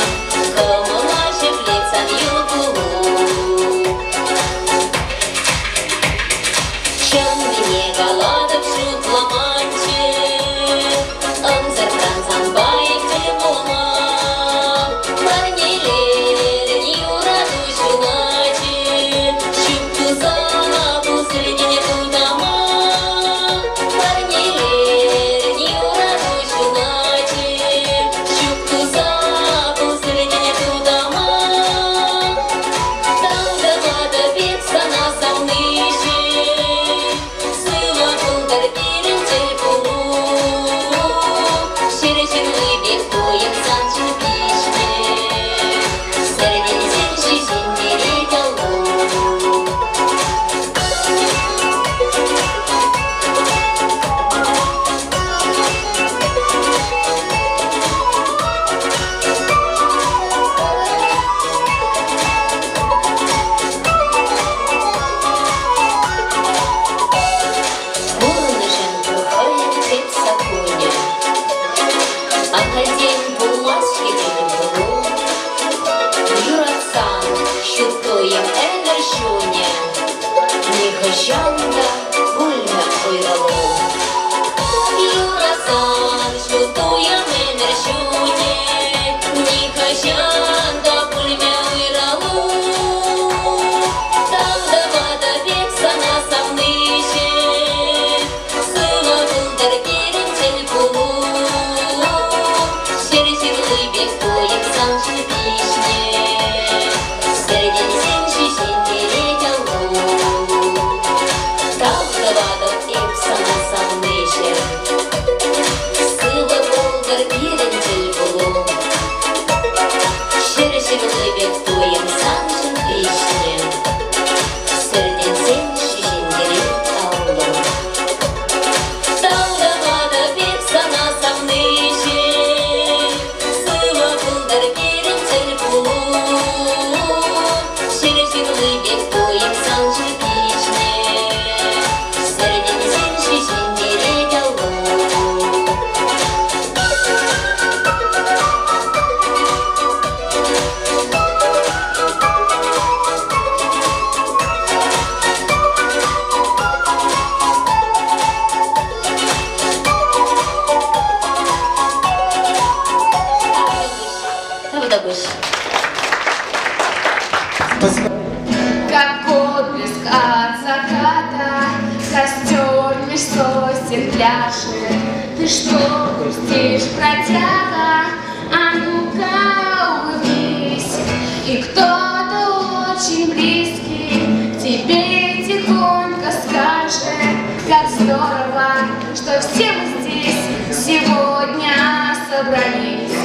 Кӑмӑла ҫӗклет сан йӑл кулу. Чӑннине калатӑп шутламанччӗ, Ӑнсӑртран санпа эп тӗл пулма. Парнелерӗн юрату ҫуначӗ, Чуп туса пусрӗтӗн тутама. Парнелерӗн юрату ҫуначӗ, Чуп туса пусрӗтӗн тутама. Тав-тӑватӑп эп сана савниҫӗм, Сывӑ пултӑр пирӗн тӗлпулу. Ҫӗр ҫырли пек туйӑм саншӑн пиҫнӗ, Сӗртӗнсен ҫиҫӗнтерет аллу. Пурнӑҫӑн пур хӑйӗн тӗп саккунӗ. Ахальтен пулмасть-ҫке тӗлпулу. Юратсан ҫут туйӑм ӗмӗр ҫунӗ, Нихӑҫан та пулмӗ уйрӑлу. Юратсан ҫут туйӑм ӗмӗр ҫунӗ, Нихӑҫан та пулмӗ уйрӑлу. Тав-тӑватӑп эп сана савниҫӗм, Сывӑ пултӑр пирӗн тӗлпулу. Ҫӗр ҫырли пек туйӑм саншӑн пиҫнӗ, Сӗртӗнсен ҫиҫӗнтерет аллу. Тав тӑватӑп эп сана савниҫӗм, Сывӑ пултӑр пирӗн тӗлпулу. Ҫӗр ҫырли пек туйӑм саншӑн пиҫнӗ, Сӗртӗнсен ҫиҫӗнтерет аллу. Тав-тӑватӑп эп сана савниҫӗм, Сывӑ пултӑр пирӗн тӗлпулу. Ҫӗр ҫырли пек туйӑм саншӑн пиҫнӗ, Сӗртӗнсен ҫиҫӗнтерет аллу. Тавтапуҫ. Спасибо. Как отблеск от заката, костер меж сосен пляшет. Ты что грустишь, бродяга? А ну-ка улыбнись. И кто-то очень близкий тебе тихонько скажет, как здорово, что все мы здесь сегодня собрались.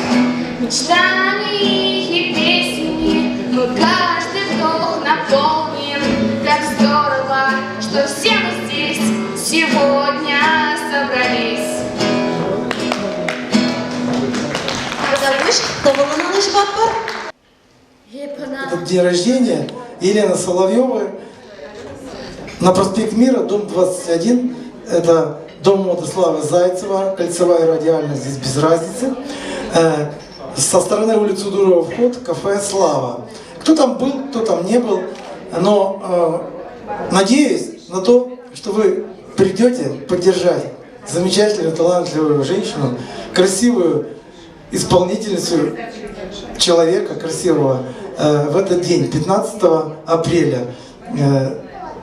Мечтами и песнями мы каждый вдох наполним. Как здорово, что все мы здесь сегодня собрались. Тавтапуҫ, тӑвӑллӑн алӑ ҫупатпӑр. Этот день рождения Елены Соловьевой на проспект Мира, дом 21. Это дом моды Славы Зайцева, кольцевая радиальная, здесь без разницы. Со стороны улицы Дурова вход, кафе «Слава». Кто там был, кто там не был, но надеюсь на то, что вы придете поддержать замечательную, талантливую женщину, красивую исполнительницу человека красивого в этот день, 15 апреля.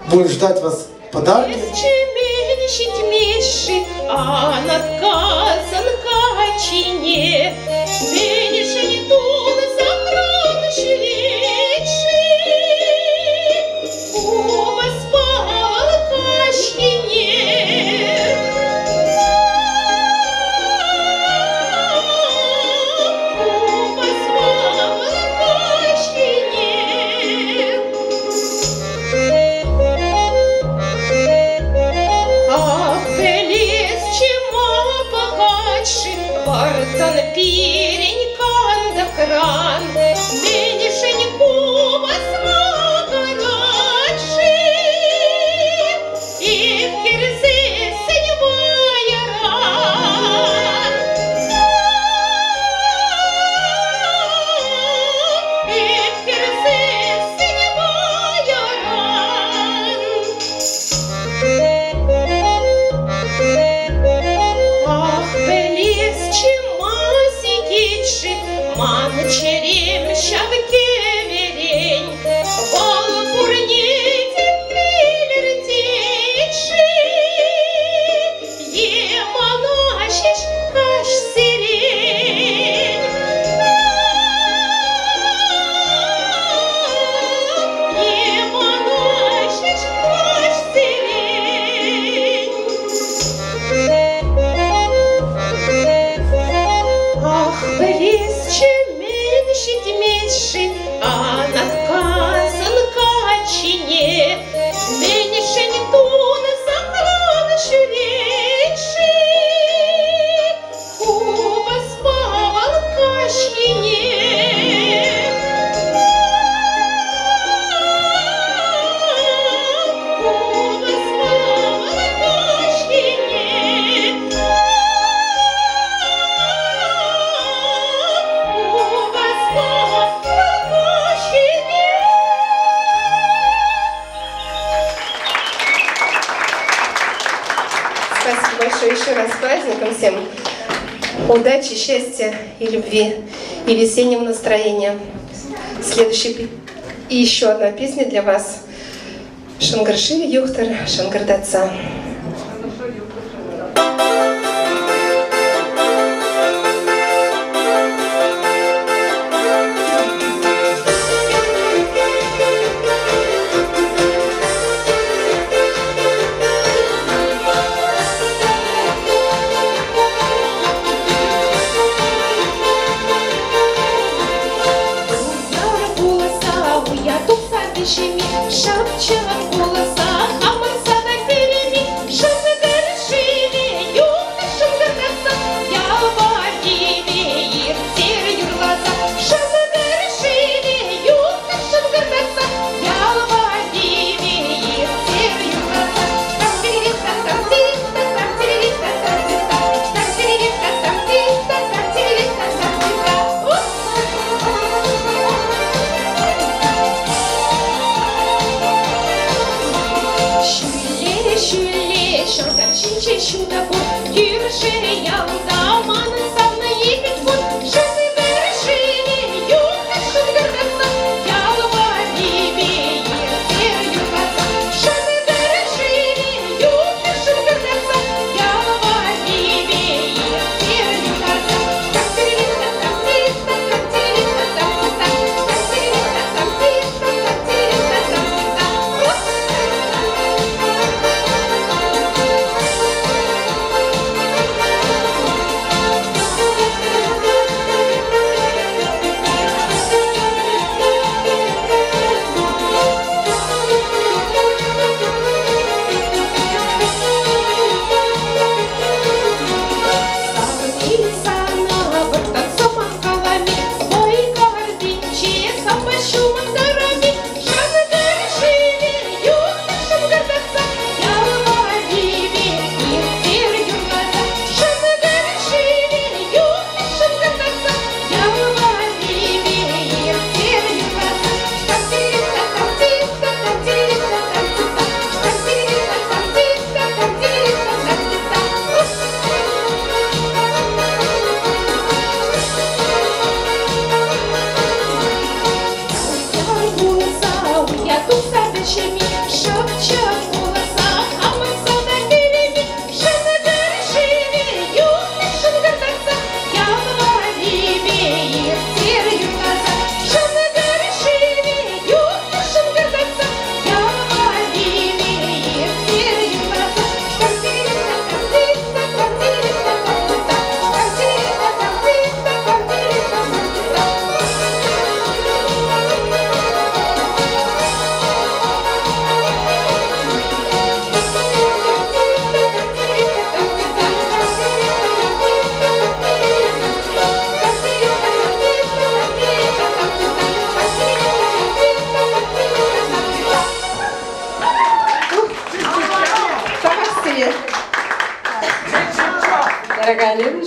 Будем ждать вас подарки. Удачи, счастья и любви, и весеннего настроения. Следующая и еще одна песня для вас. Шангарши Юхтар Шангардаца.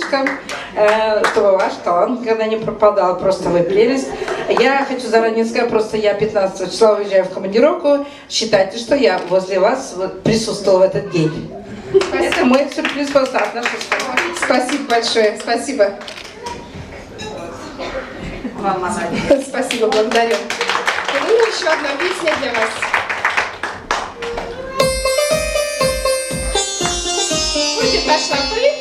девочкам, чтобы ваш талант никогда не пропадал. Просто вы прелесть. Я хочу заранее сказать, просто я 15 числа уезжаю в командировку. Считайте, что я возле вас присутствовала в этот день. Это мой сюрприз просто от нашей школы. Спасибо большое. Спасибо. Спасибо, благодарю. Ну, еще одна песня для вас. Будет пошла пыль.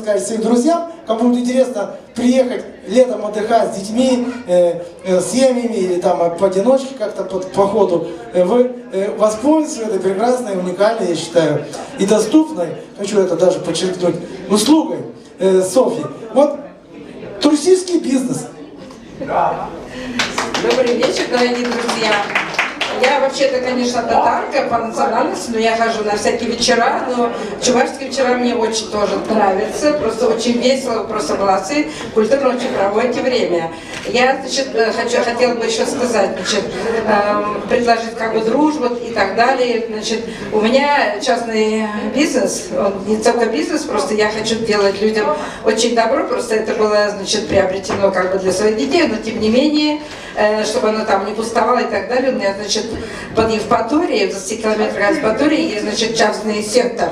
Сказать своим друзьям, кому будет интересно приехать летом отдыхать с детьми, с семьями или там поодиночке как-то по ходу, вы воспользуетесь этой прекрасной, уникальной, я считаю, и доступной, хочу это даже подчеркнуть, услугой Софьи. Вот туристический бизнес. Добрый вечер, дорогие друзья. Я вообще-то, конечно, татарка по национальности, но я хожу на всякие вечера, но чувашские вечера мне очень тоже нравятся, просто очень весело, просто молодцы, культурно очень проводите время. Я, значит, хотела бы еще сказать, значит, предложить как бы дружбу и так далее. Значит, у меня частный бизнес, он не только бизнес, просто я хочу делать людям очень добро, просто это было, значит, приобретено как бы для своих детей, но тем не менее, чтобы оно там не пустовало и так далее, у меня, значит, под Евпаторией, в 20 километрах от Евпатории есть, значит, частный сектор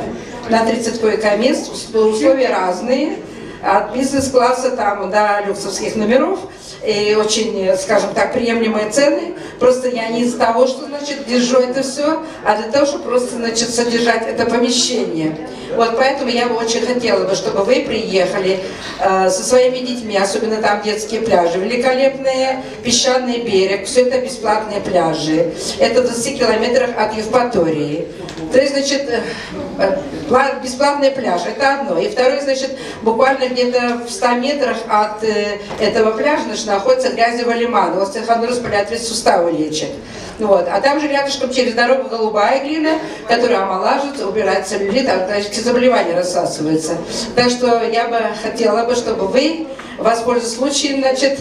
на 30 койко-мест, условия разные, от бизнес-класса там до люксовских номеров, и очень, скажем так, приемлемые цены. Просто я не из-за того, что, значит, держу это все, а для того, чтобы просто, значит, содержать это помещение. Вот поэтому я бы очень хотела бы, чтобы вы приехали со своими детьми, особенно там детские пляжи, великолепные, песчаный берег, все это бесплатные пляжи. Это в 20 километрах от Евпатории. То есть, значит, бесплатный пляж, это одно. И второе, значит, буквально где-то в 100 метрах от этого пляжа, значит, находится Грязево лиман. Остеохондроз, полиартрит, суставы лечит. Вот. А там же рядышком через дорогу голубая глина, которая омолаживается, убирает целлюлит, а значит, заболевания рассасываются. Так что я бы хотела бы, чтобы вы, воспользуясь случаем, значит,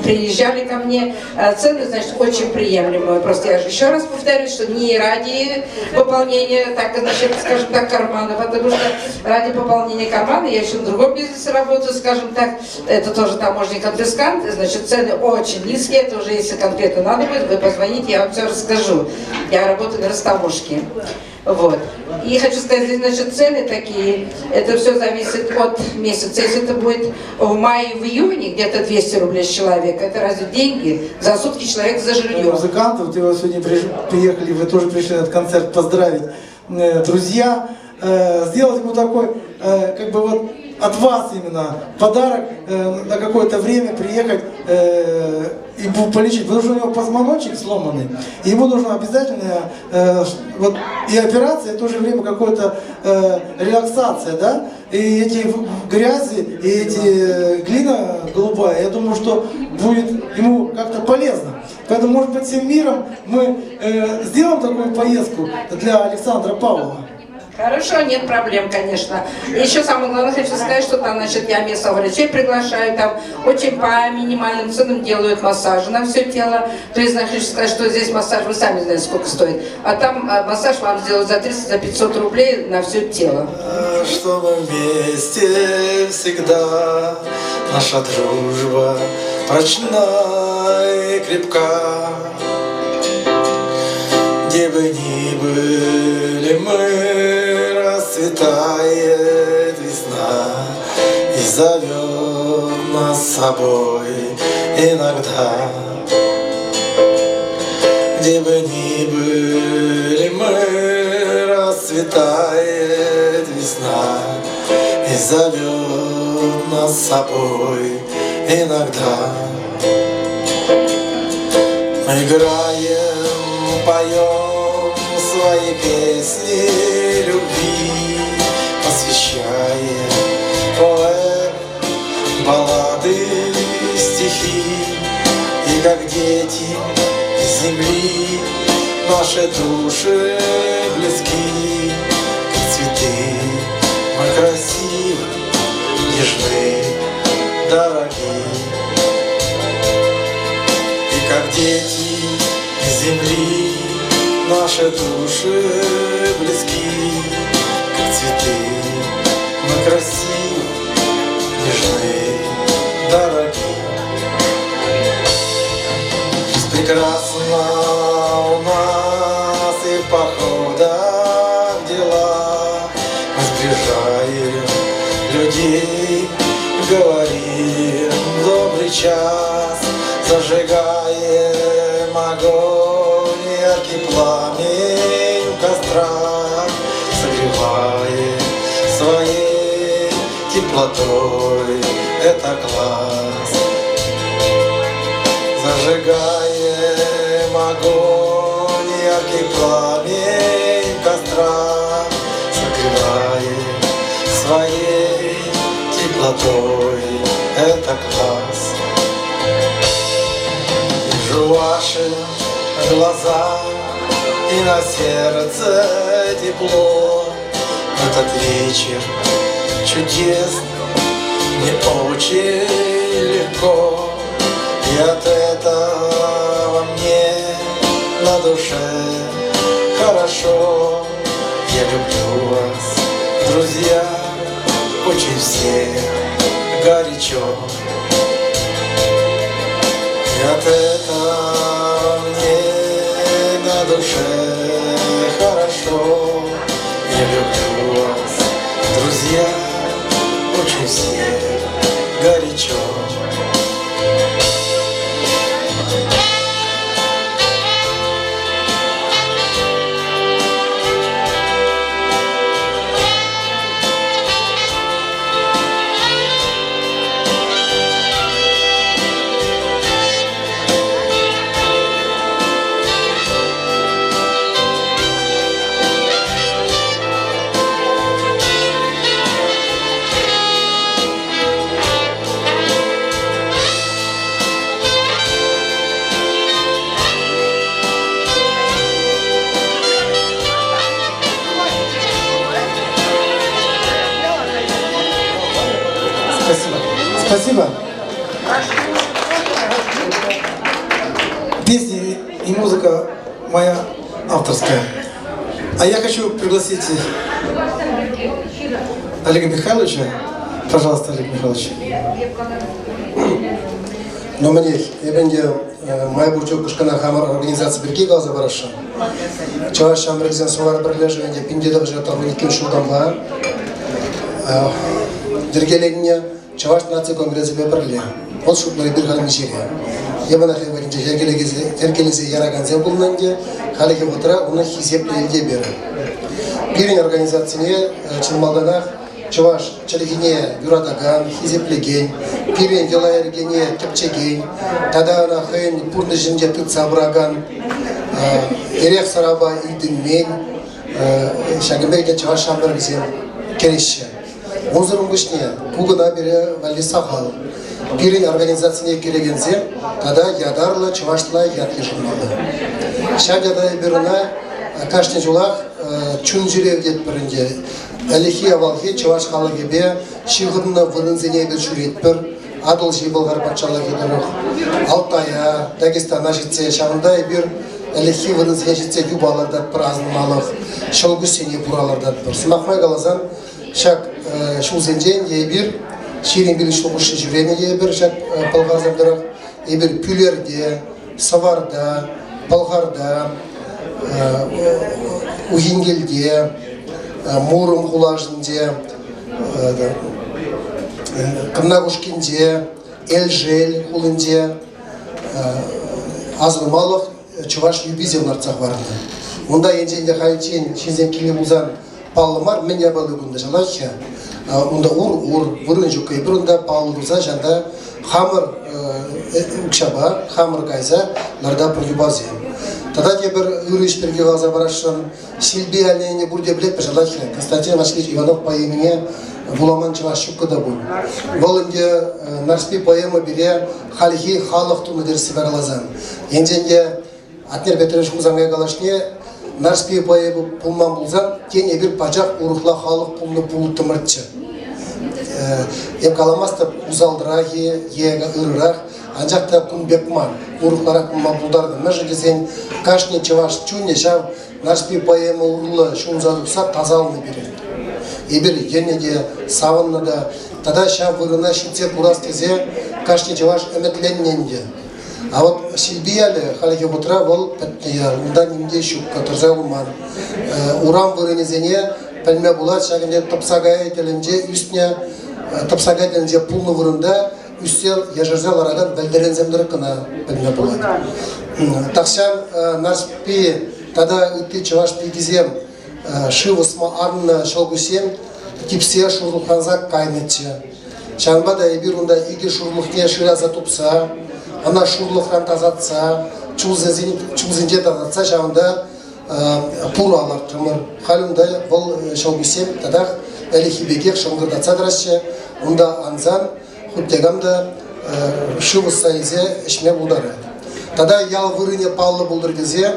приезжали ко мне. Цены, значит, очень приемлемые. Просто я же еще раз повторюсь, что не ради пополнения, так, значит, скажем так, кармана, потому что ради пополнения кармана я еще в другом бизнесе работаю, скажем так, это тоже таможенник-конфискант, значит, цены очень низкие, это уже если конкретно надо будет, вы позвоните, я вам все расскажу. Я работаю на растаможке. Вот. И хочу сказать, здесь, значит, цены такие, это все зависит от месяца. Если это будет в мае, в июне, где-то 200 рублей с человека, это разве деньги? За сутки человек за жилье. Музыканты, вот вы сегодня приехали, вы тоже пришли на этот концерт поздравить друзья, сделать ему такой, как бы вот от вас именно подарок на какое-то время приехать и полечить, потому что у него позвоночник сломанный, и ему нужно обязательно вот, и операция, и в то же время какая-то релаксация, да, и эти грязи, и эти глина голубая, я думаю, что будет ему как-то полезно. Поэтому, может быть, всем миром мы сделаем такую поездку для Александра Павлова. Хорошо, нет проблем, конечно. Еще самое главное, хочу сказать, что там, значит, я местного врачей приглашаю, там очень по минимальным ценам делают массажи на все тело. То есть, хочу сказать, что здесь массаж, вы сами знаете, сколько стоит. А там массаж вам сделают за 300, за 500 рублей на все тело. Что мы вместе всегда, наша дружба прочна и крепка. Где бы ни были мы, расцветает весна и зовет нас с собой иногда. Где бы ни были мы, расцветает весна и зовет нас с собой иногда. Мы играем, поем свои песни любви, посвящаем поэм, баллады, стихи. И как дети земли наши души близки, как цветы мы красивы, нежны, дороги. И как дети земли наши души близки, как цветы мы красивы, нежны, дороги. Жизнь прекрасна у нас и в походах, в делах. Мы сближаем людей, говорим добрый час, зажигаем огонь, яркий пламень у костра, согревает своей теплотой. Это класс. Зажигаем огонь, яркий пламень костра, согревает своей теплотой. Это класс. Вижу ваши глаза и на сердце тепло. Этот вечер чудесный, мне очень легко. И от этого мне на душе хорошо. Я люблю вас, друзья, очень всех горячо. И от этого мне на душе хорошо. Я люблю вас, друзья, очень всех горячо. Спасибо. Песни и музыка моя авторская. А я хочу пригласить Олега Михайловича. Пожалуйста, Олег Михайлович. Ну, мӗнех, эпӗ ӗнтӗ май пур чух кӑшкӑна хамӑр организаци пирки каласа парасшӑн. Чӑваш ҫамрӑкӗсен Сувар пӗрлешӗвӗн те 1992 ҫултанпа йӗркеленнӗ Чӑваш наци конгресӗпе пӗрле. Вӑл шутлӑ эпир халь миҫере. Эпӗ ӑна хӑй вӑхӑтӗнче йӗркелесе яракансем пулнӑ ӗнтӗ, хальхи вӑхӑтра унӑн хисеплӗ элтеперӗ. Пирӗн организацине чӑн малтанах чӑваш чӗлхине юратакан, хисеплекен, пирӗн йӑла-йӗркене тӗпчекен тата ӑна хӑйӗн пурнӑҫӗнче тытса пыракан, эрех-сӑрапа иртӗнмен ҫакӑн пек чӑваш ҫамрӑкӗсем кӗреҫҫӗ. Унсӑрӑн пуҫне ку кӑна пире валли сахал. Пирӗн организацине кӗрекенсем тата ятарлӑ чӑвашла ят йышӑнмалла. Ҫак ята эпир ӑна кашни ҫулах чун-чӗрев тетпӗр ӗнтӗ. Ӗлӗкхи-авалхи чӑваш халӑхӗпе ҫыхӑннӑ вырӑнсене эпир ҫӳретпӗр. Атӑлҫи Пӑлхар патшалӑхӗ тӑрӑх Алтая, Дагестана ҫитсе ҫавӑнта эпир ӗлӗкхи вырӑнсене ҫитсе юпа лартатпӑр асӑнмалӑх, ҫӑлкуҫсене пура лартатпӑр. Сӑмах май каласан, ҫак ҫулсенчен эпир 25 ҫул хушши ҫӳренӗ те эпир ҫак пӑлхарсем тӑрӑх. Эпир Пӳлерте, Сӑварта, Пӑлхарта, Ухинкелте, Муром хулашӗнче, Кӑнна Кушкинче, Элшел хулинче асӑнмалӑх чӑваш юписем лартса хӑварнӑ. Унта енчен те халиччен ҫынсем килнӗ пулсан паллӑ мар, мӗн япали кунта ҫалаҫҫӗ. Унта ур-ур, вырӑн ҫук. Эпир унта паллӑ туса ҫанта хамӑр укҫапа, хамӑр кайса лартатпӑр юпасем. Тата тепӗр ырӑ ӗҫ пирки каласа парасшӑн. Силпи аллейине пурте пӗлетпӗр ҫалаҫҫӗ. Константин Васильевич Иванов поэмине вуламан чӑваш ҫуккӑ та пуль. Вӑл ӗнтӗ Нарспи поэма пире хальхи халӑх тунӑ тӗрӗссипе каласан. Енчен те Атнер Петрович Хусанкай калашне Нарспи поэма пулман пулсан, тен, эпир пачах урӑхла халӑх пулнӑ пулӑттӑмӑрччӗ. Эп каламастӑп, усалтӑрах-и е ырӑрах, анчах та кун пек мар, урӑхларах пулма пултарнӑ. Мӗншӗн тесен кашни чӑваш чунӗ ҫав Нарспи поэма урлӑ ҫунса тухса тасалнӑ пирӗн. Эпир йӗнӗ те, савӑннӑ та, тата ҫав вырӑна ҫитсе курас тесе кашни чӑваш ӗмӗтленнӗ ӗнтӗ. А вот Силпи ялӗ хальхи вӑхӑтра вӑл пӗтнӗ ял, унта ним те ҫук, тӑрса юлман. Урам вырӑнӗсене пӗлме пулать, ҫак ӗнтӗ Тӑпсакай тӗлӗнче ӳснӗ, Тӑпсакай тӗлӗнче пулнӑ вырӑнта ӳссе ешерсе ларакан вӗлтӗренсем тӑрӑх кӑна пӗлме пулать. Тахҫан Нарспи тата ытти чӑваш пикисем шыв ӑсма аннӑ ҫӑлкуҫсем типсе шурлӑхланса кайнӑччӗ. Ҫавӑнпа та эпир унта икӗ шурлӑхне шыраса тупса, ӑна шурлӑхран тасатса, чулсенче тасатса ҫавӑнта пура лартрӑмӑр. Халь унта вӑл ҫӑлкуҫсем татах ӗлӗкхи пекех шӑнкӑртатса тӑраҫҫӗ. Унта ансан хуть те кам та шыв ӑсса илсе ӗҫме пултарать. Тата ял вырӑнӗ паллӑ пултӑр тесе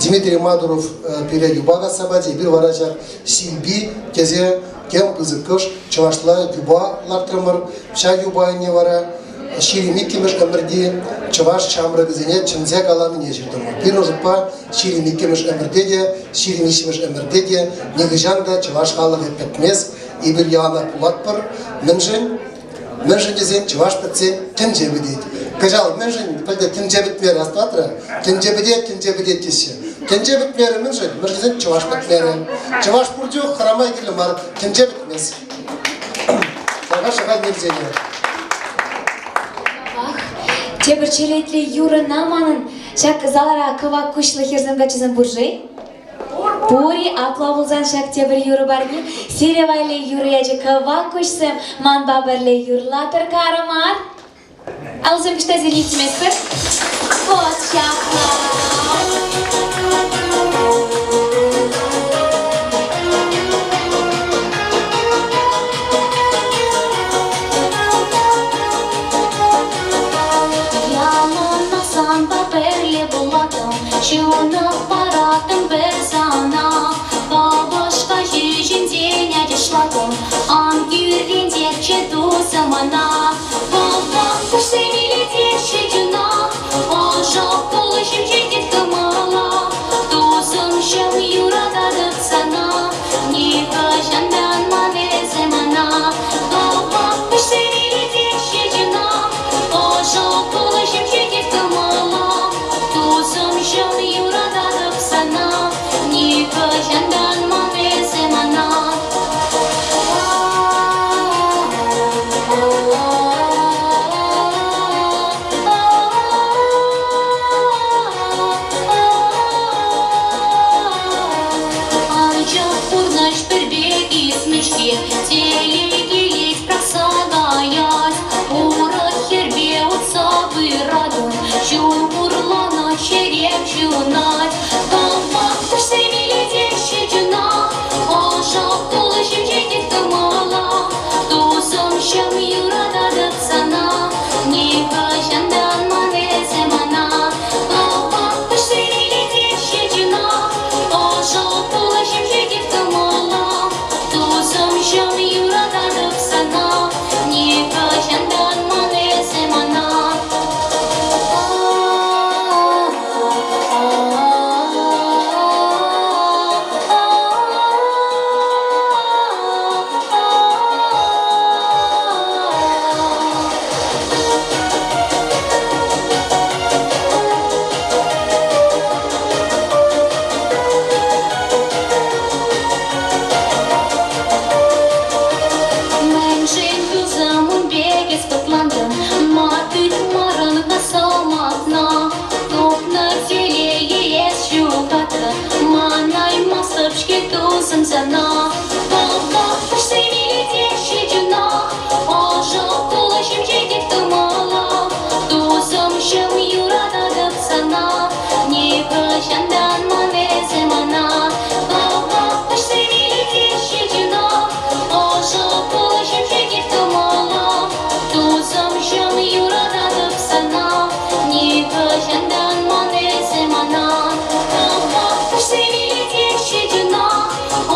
Дмитрий Мадуров пире юпа касса пачӗ, эпир вара ҫак Силпи тесе тем пысӑкӑш чӑвашла юпа лартрӑмӑр. Ҫак юпа айне вара 22-мӗш ӗмӗрти чӑваш ҫамрӑкӗсене чӗнсе каланине ҫыртӑмӑр. Пирӗн шутпа 22-мӗш ӗмӗрте те, 23-мӗш ӗмӗрте те нихӑҫан та чӑваш халӑхӗ пӗтмест, эпир яланах пулатпӑр. Мӗншӗн? Мӗншӗн тесен чӑваш пӗтсен тӗнче пӗтет. Кӑҫал мӗншӗн пӗлтӗр тӗнче пӗтмерӗ астӑватра? Тӗнче пӗтет, тӗнче пӗтет теҫҫӗ. Тӗнче пӗтмерӗ мӗншӗн? Мӗншӗн тесен чӑваш пӗтмерӗ. Чӑваш пур чух хӑрама кирлӗ мар, тӗнче пӗтмест. Саха шӑхаль нерсене. Тепӗр черетлӗ юрӑна манӑн ҫак залра кӑвак куҫлӑ хӗрсем каччӑсем пур-ши? Пур-и апла пулсан ҫак тепӗр юрӑ парне сире валли юрӑ ячӗ кӑвак куҫсем манпа пӗрле юрлатӑр карӑмар. Алӑсем пуҫтарса илтместпӗр. Вот ҫапла. Яланах санпа пӗрле пулаттӑм, Чунӑм параттӑм пӗр сана. Папӑшка ҫӳҫӗнчен ачашлаттӑм, Ан кӳрентерччӗ тусӑм мана. Нихӑҫантан ман эсӗ мана. Анчах пурнӑҫ пӗр пек илтмӗ-ҫке, телей килет пӑрахса каять. Урӑх хӗрпе утса пыратӑн, ҫул хурланать, чӗрем ҫунать. Кӑвак куҫсем илетеҫҫӗ чуна, ӑшӑ кулӑ ҫемҫетет кӑмӑла. Тусӑмҫӑм, юрататӑп сана, нихӑҫан та ан ман эсӗ мана. Кӑвак куҫсем илетеҫҫӗ чуна, ӑшӑ кулӑ ҫемҫетет кӑмӑла. Тусӑмҫӑм, юрататӑп сана, нихӑҫан та ан ман эсӗ мана. Мӗншӗн тусӑм ун пек эс хӑтлантӑн, ма тытмарӑн сӑмахна? Тупнӑ телее эс ҫухатрӑн, манаймастӑп-ҫке тусӑм сана. Кӑвак куҫсем илетеҫҫӗ чуна, ӑшӑ кулӑ ҫемҫетет кӑмӑла. Тусӑмҫӑм, юрататӑп сана, нихӑҫан та ан ман эсӗ мана. Кӑвак куҫсем илетеҫҫӗ чуна, ӑшӑ кулӑ ҫемҫетет кӑмӑла. Тусӑмҫӑм, юрататӑп сана, нихӑҫан та ан ман эсӗ мана. Кӑвак куҫсем илетеҫҫӗ чуна,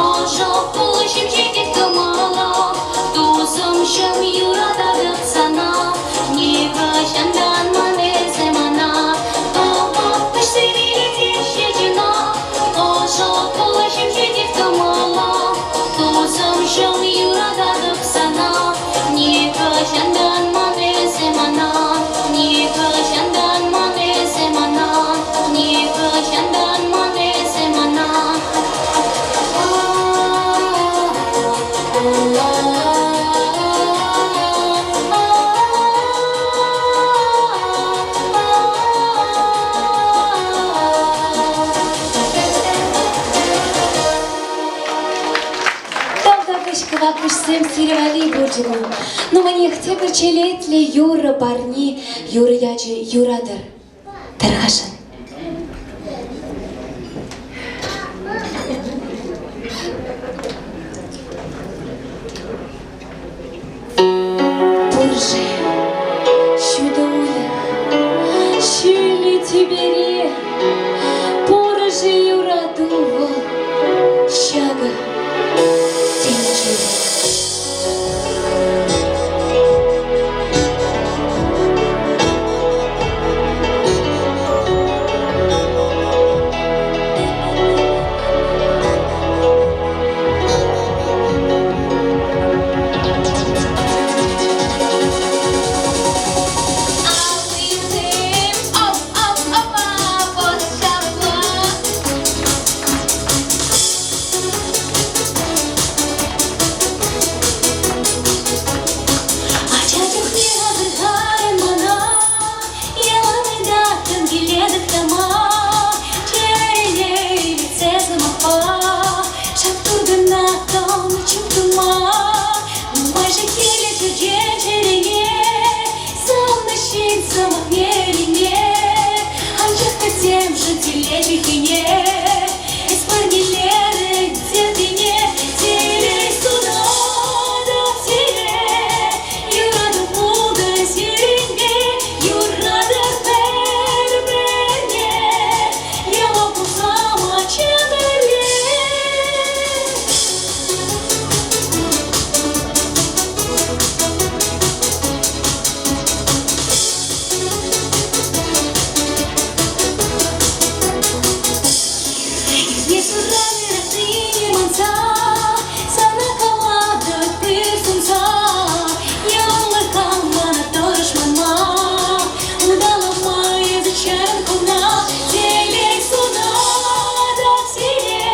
ӑшӑ кулӑ ҫемҫетет кӑмӑла. Тусӑмҫӑм, юрататӑп сана, нихӑҫан та ан ман эсӗ мана. Кӑвак куҫсем илетеҫҫӗ чуна, ӑшӑ кулӑ ҫемҫетет кӑмӑла. Тусӑмҫӑм, юрататӑп сана, нихӑҫан та ан ман эсӗ мана. Нихӑҫан та ан ман эсӗ мана, нихӑҫан та ан ман эсӗ мана. Тавтапуҫ кӑвак куҫсем сире валли пулчӗ ку. Ну, манех тепӗр черетлӗ юрӑ парни, юрӑ ячӗ юратӑр. Тархасшӑн. Пур-ши ҫутӑ уйӑх ҫӳллӗ тӳпере, пур-ши юрату вӑл ҫакӑ тӗнчере? Аллисем, оп-оп-опа, вот ҫапла. Ача чухне асӑрхарӑн мана, ялан ыйтаттӑн килетӗп тама. Чӗрене илтсе сӑмахпа, шак туртӑнаттӑм чуп тума. Нумайшӑ килӗ чӗрчен чӗрене, савнӑ ҫын сӑмахне ӗненме. Анчах та темшӗн телей чӗлхине эс парнелерӗн теприне. Телей сунатӑп сире, юрату пултӑр сирӗнпе, юратӑр пӗр-пӗрне, яла пулсама чӗмӗрле. Иртне суран ыратнине манса, сана калатӑп пыр сунса, яланлӑха мана тӑрӑш манма, улталама эсӗ чӗн хӑвна, телей сунатӑп сире.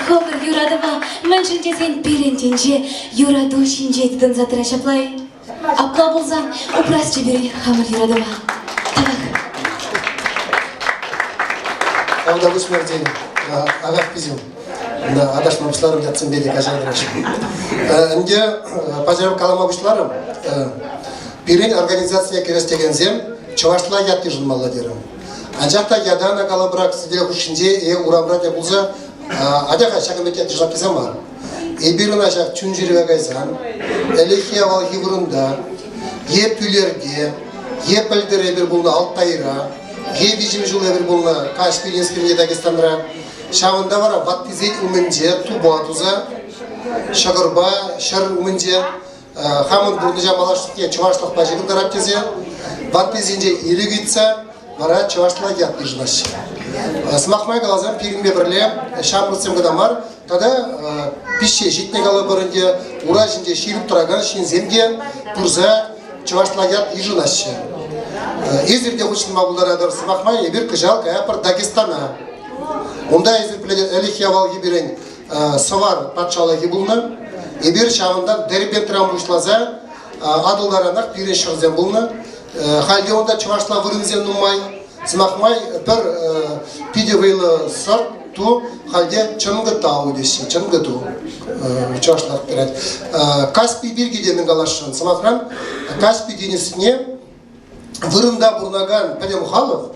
хӑвӑр юратӑва, мӗншӗн тесен пирӗн тӗнче юрату ҫинче тытӑнса тӑрать ҫапла-и? Апла пулсан упрасчӗ пирӗн хамӑр юратӑва. Тавах. Тавтапуҫ Мартин. Агах писем. Аташма пуҫларӑм ятсемпе те каҫарӑр. Ӗнтӗ паҫӑр калама пуҫларӑм. Пирӗн организацине кӗрес текенсем чӑвашла ят йышӑнмалла терӗм. Анчах та ятана калӑпрах сӗтел хушшинче е урамра та пулса атя-ха ҫакӑн пек ят йышӑнас мар. Эпир ӑна ҫак чун-чӗрӗве кайсан ӗлӗкхи авалхи вырӑнта е Пӳлерте, е пӗлтӗр эпир пулнӑ Алтайра, е виҫӗм ҫул эпир пулнӑ Каҫпи Енскинче Дагестанра, ҫавӑнта вара ваттисен умӗнче тупа туса ҫӑкӑрпа ҫӗр умӗнче хамӑн пурнӑҫа малашлӑхне чӑвашлӑхпа ҫыхӑнтарать тесе ваттисенче ирӗк ыйтса вара чӑвашла ят йышӑнаҫҫӗ. Сӑмах май каласан, пирӗнпе пӗрле ҫамрӑксем кӑна мар, тата пиҫсе ҫитнӗ калӑпӑр ӗнтӗ, ура ҫинче ҫирӗп тӑракан ҫынсем те пырса чӑвашла ят йышӑнаҫҫӗ. Эсир те хутшӑнма пултаратӑр. Сӑмах май, эпир кӑҫал каятпӑр Дагестана. Унта эсир пӗлетӗр, ӗлӗкхи авалхи пирӗн Сӑвар патшалӑхӗ пулнӑ. Эпир ҫавӑнтан Дербентран пуҫласа Атӑл таранах пирӗн ҫӗрсем пулнӑ. Халь те унта чӑвашла вырӑнсем нумай. Сӑмах май, пӗр питӗ вӑйлӑ сӑрт ту халь те Чӑнкӑ тау теҫҫӗ, Чӑнкӑ ту чӑвашлах тӑрать. Каспи пирки те мӗн каласшӑн. Сӑмахран, Каспи тинӗсне вырӑнта пурӑнакан пӗтӗм халӑх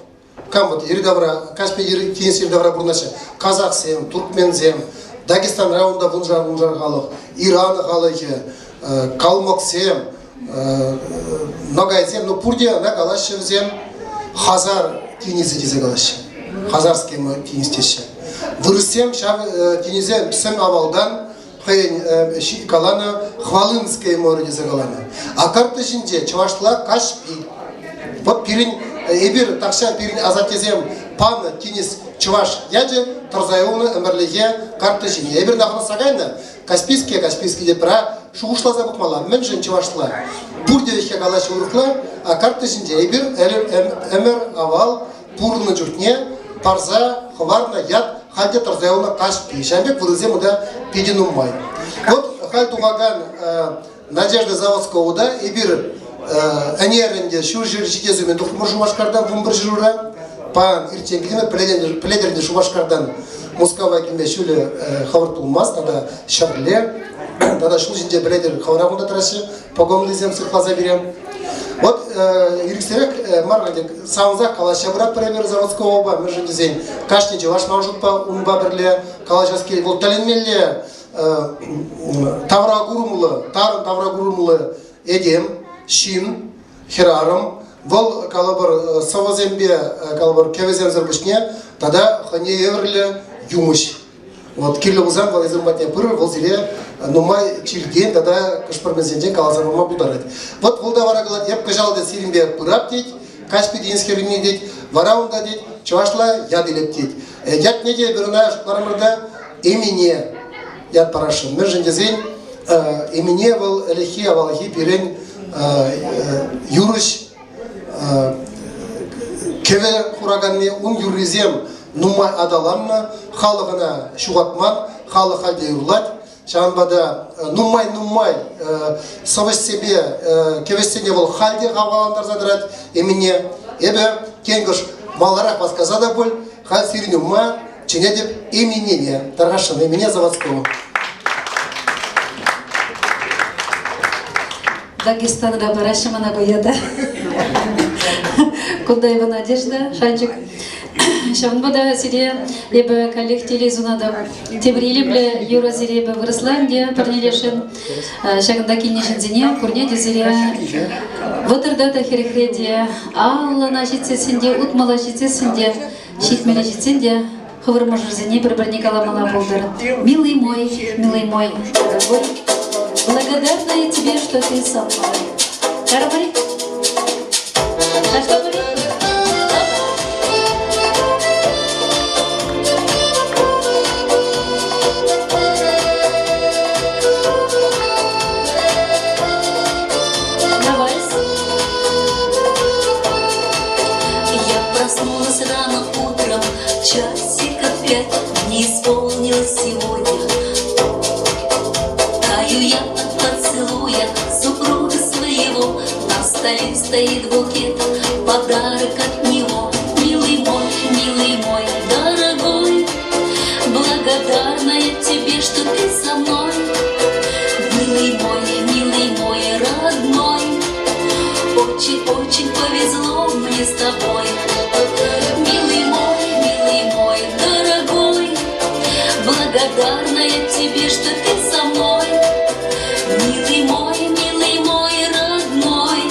Кам вот йӗри-тавра, Каспи тинӗс йӗри-тавра пурӑнаҫҫӗ. Казахсем, туркменсем, Дагестанра унта вуншар-вуншар халӑх, Иран халӑхӗ, калмӑксем, ногайсем, ну пурте ӑна калаҫҫӗ вӗсем Хазар тинӗсӗ тесе калаҫҫӗ. Хазарский тинӗс теҫҫӗ. Вырӑссем ҫав тинӗсе сӗм авалтан хӑйӗн каланӑ Хвалынское море тесе каланӑ. А карта ҫинче чӑвашла Каҫпи. Вот пирӗн эпир тахҫан пирӗн асаттесем панӑ тинӗс чӑваш ячӗ тӑрса юлнӑ ӗмӗрлӗхе карта ҫине. Эпир нахӑрса кайнӑ Каспийские, Каспийский те пыра шухӑшласа пӑхмалла. Мӗншӗн чӑвашла? Пурте ӗҫке калаҫҫӗ урӑхла, а карта ҫинче эпир ӗмӗр авал пурӑннӑ чухне парса хӑварнӑ ят халь те тӑрса юлнӑ Каҫпи. Ҫавӑн пек вырӑнсем унта питӗ нумай. Вот халь тухакан Надежда Заводского та эпир ӗнер ӗнтӗ ҫурҫӗр ҫитес умӗн тухрӑмӑр Шупашкартан 11 ҫулра. Паян иртсен килме пӗлетӗр ӗнтӗ Шупашкартан Мускава килме ҫулӗ хӑвӑрт пулмасть тата ҫӗрле. Тата ҫул ҫинче пӗлетӗр хӑвӑра кунта тӑраҫҫӗ погонлисем сыхласа пире. Вот ирӗксӗрех мар ӗнтӗ савӑнсах калаҫса пыратпӑр эпир Заводского мӗншӗн тесен кашни чӑваш ман шутпа унпа пӗрле калаҫас килет. Вӑл тӗлӗнмелле тавракурӑмлӑ, тарӑн тавракурӑмлӑ этем, ҫын, хӗрарӑм. Вӑл, калӑпӑр, сӑвӑсемпе, калӑпӑр, кӗвӗсемсӗр пуҫне тата хӑйне евӗрлӗ юмӑҫ. Вот кирлӗ пулсан вӑл эсир патне пырӑр, вӑл сире нумай чиртен тата кӑшпӗрмесенчен каласа пама пултарать. Вот вӑл та вара калать, эп кӑҫал тет сирӗнпе пырап тет, Каҫпи тинӗс хӗррине тет, вара унта тет, чӑвашла ят илеп тет. Ятне те эпир ӑна шутларӑмӑр та Эмине ят парасшӑн. Мӗншӗн тесен Эмине вӑл ӗлӗкхи авалхи пирӗн юрӑҫ кӗвӗ хураканни, ун юррисем нумай аталаннӑ, халӑх ӑна ҫухатман, халӑх халь те юрлать. Ҫавӑнпа та нумай-нумай сӑвӑҫсемпе кӗвӗҫсене вӑл халь те хавхалантарса тӑрать Эмине. Эпӗ тенкӗш маларах васкаса та пуль, халь сирӗн умма чӗнетӗп Эминене, тархасшӑн, Эмине Заводского. Дагестанра параҫҫӗ мана ку ята. Кунта эпӗ Надежда Шанчӑк. Ҫавӑнпа та сире эпӗ каллех телей сунатӑп. Тепӗр илемлӗ юрӑ сире эпӗ вырӑсла ӗнтӗ парнелесшӗн. Ҫакӑнта килнӗ ҫынсене пурне те сире вӑтӑрта та хӗрӗхре те, аллӑна ҫитсессӗн те, утмӑла ҫитсессӗн те, ҫитмӗле ҫитсен те хӑвӑр мӑшӑрсене пӗр-пӗрне каламалла пултӑр. Милый мой, милый мой, дорогой, благодарна я тебе, что ты со мной. Карабари? Ташлабари? На вальс. Я проснулась рано утром, часиков пять, мне исполнилось сегодня. Таю я от поцелуя супруга своего. На столе стоит букет, подарок от него. Милый мой, милый мой, дорогой, благодарна я тебе, что ты со мной. Милый мой, милый мой, родной, очень-очень повезло мне с тобой. Милый мой, милый мой, дорогой, благодарна я тебе, что ты со мной. Милый мой, милый мой, родной,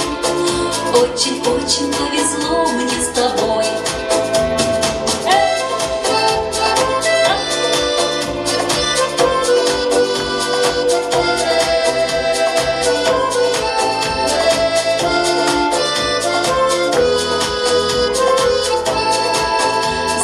очень-очень повезло мне с тобой.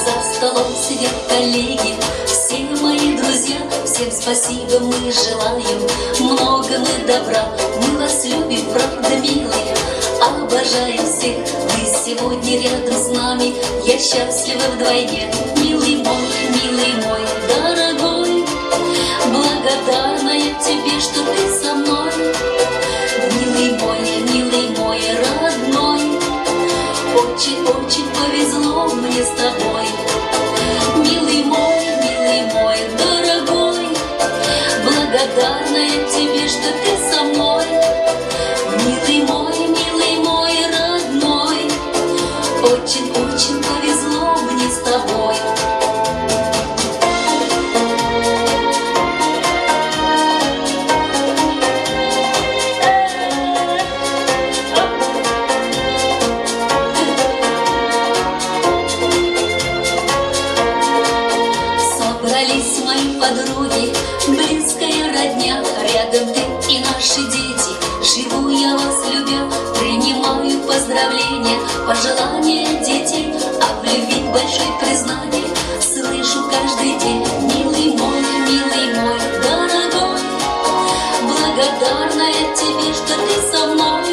За столом сидят коллеги, все мои друзья. Всем спасибо мы желаем, много мы добра. Мы вас любим, правда, милые, обожаем всех. Вы сегодня рядом с нами, я счастлива вдвойне. Милый мой, милый мой, дорогой, благодарна я тебе, что ты со мной. Милый мой, милый мой, родной, очень-очень повезло мне с тобой. Милый мой, милый мой, дорогой, благодарна я тебе, что ты со мной. Милый мой, милый мой, родной, очень-очень повезло мне с тобой. Собрались мои подруги, близкая родня, рядом ты и наши дети. Живу я вас любя, принимаю поздравления, пожелания детей, а в любви большое признание слышу каждый день. Милый мой, милый мой, дорогой, благодарна я тебе, что ты со мной.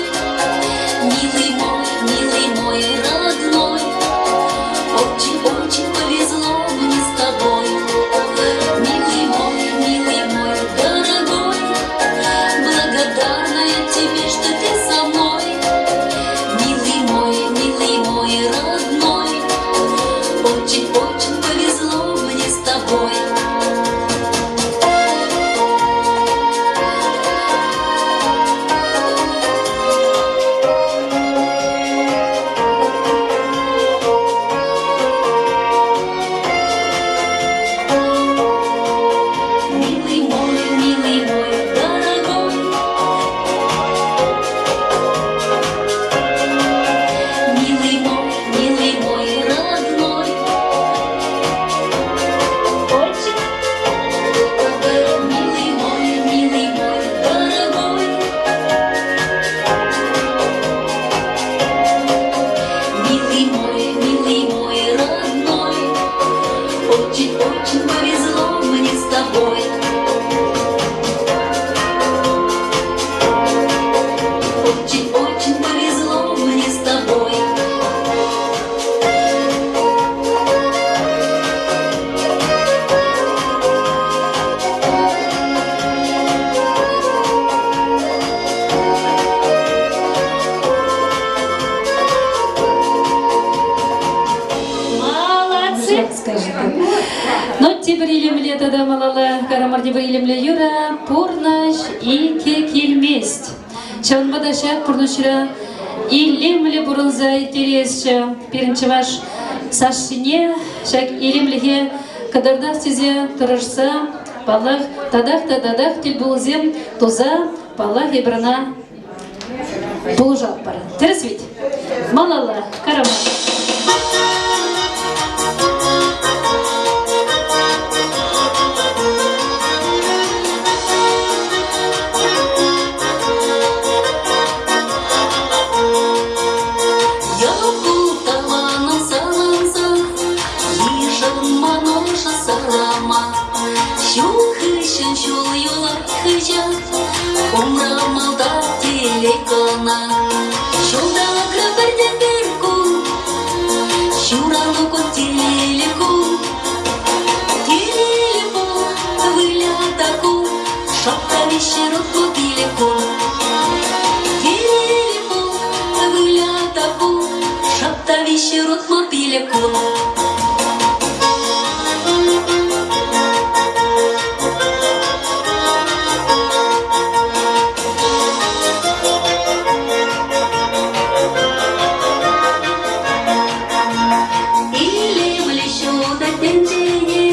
Милый мой, милый мой, родной, очень-очень повезло мне с тобой. Милый мой, милый мой, дорогой, благодарна я тебе, что ты со мной. Милый мой, милый мой, родной, очень-очень повезло мне с тобой. Милый мой, милый мой, дорогой, милый мой, милый мой, родной, очень милый мой, милый мой, дорогой, милый мой, милый мой, родной, очень-очень повезло мне с тобой. Очень-очень повезло мне с тобой. Молодцы! Скажи. Ну, тепӗр илемле тата малалла карамар тепӗр илемле юрӑ пурнӑҫ иккӗ килмест. Ҫавӑнпа та ҫак пурнӑҫра илемлӗ пурӑнса ирттересчӗ. Пирӗн чӑваш Сашшине ҫак илемлӗхе кӑтартас тесе тӑрӑшса, паллах, татах та татах тӗлпулусем туса, паллах, эпир ӑна пулӑшатпӑр. Тӗрӗс ведь? Малалла, карамар. Ялталаным саланса, йышӑнман ӑшӑ салама. Ҫул хыҫҫӑн ҫул юлать хыҫа, умра малта телей кӑна. Ҫулталӑкра пӗртен-пӗр кун, ҫуралнӑ кун телейлӗ кун. Телейлӗ пул, выля та кул, шӑп та виҫҫӗр 65 кун. Телейлӗ пул, выля та кул, шӑп та виҫҫӗр 65 кун. Илемлӗ ҫутӑ тӗнчене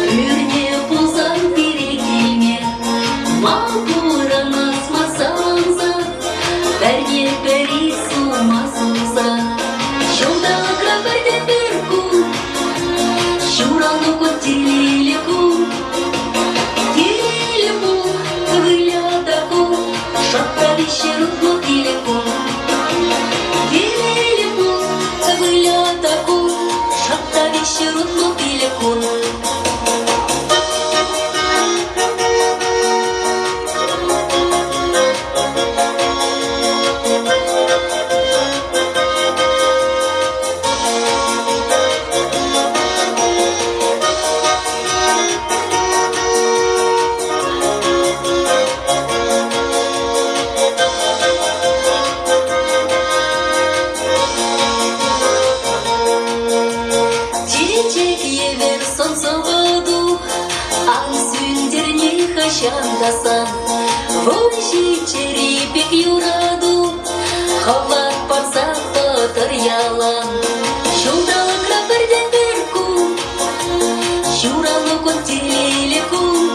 пӳрне пулсан пире килме. Мал пурӑнас мар савӑнса, пӗрне-пӗри сума суса. Ҫулталӑкра пӗртен-пӗр кун, ҫуралнӑ кун телейлӗ кун. Телейлӗ пул, выля та кул, шӑп та виҫҫӗр 65 кун. Телейлӗ пул, выля та кул, шӑп та виҫҫӗр 65 кун. Чечек евӗр сӑн-сӑвӑту ан сӳнтер нихӑҫан та сан. Вӑрҫи чӗри пек юрату хӑват парса тӑтӑр ялан. Ҫулталӑкра пӗртен-пӗр кун, ҫуралнӑ кун телейлӗ кун.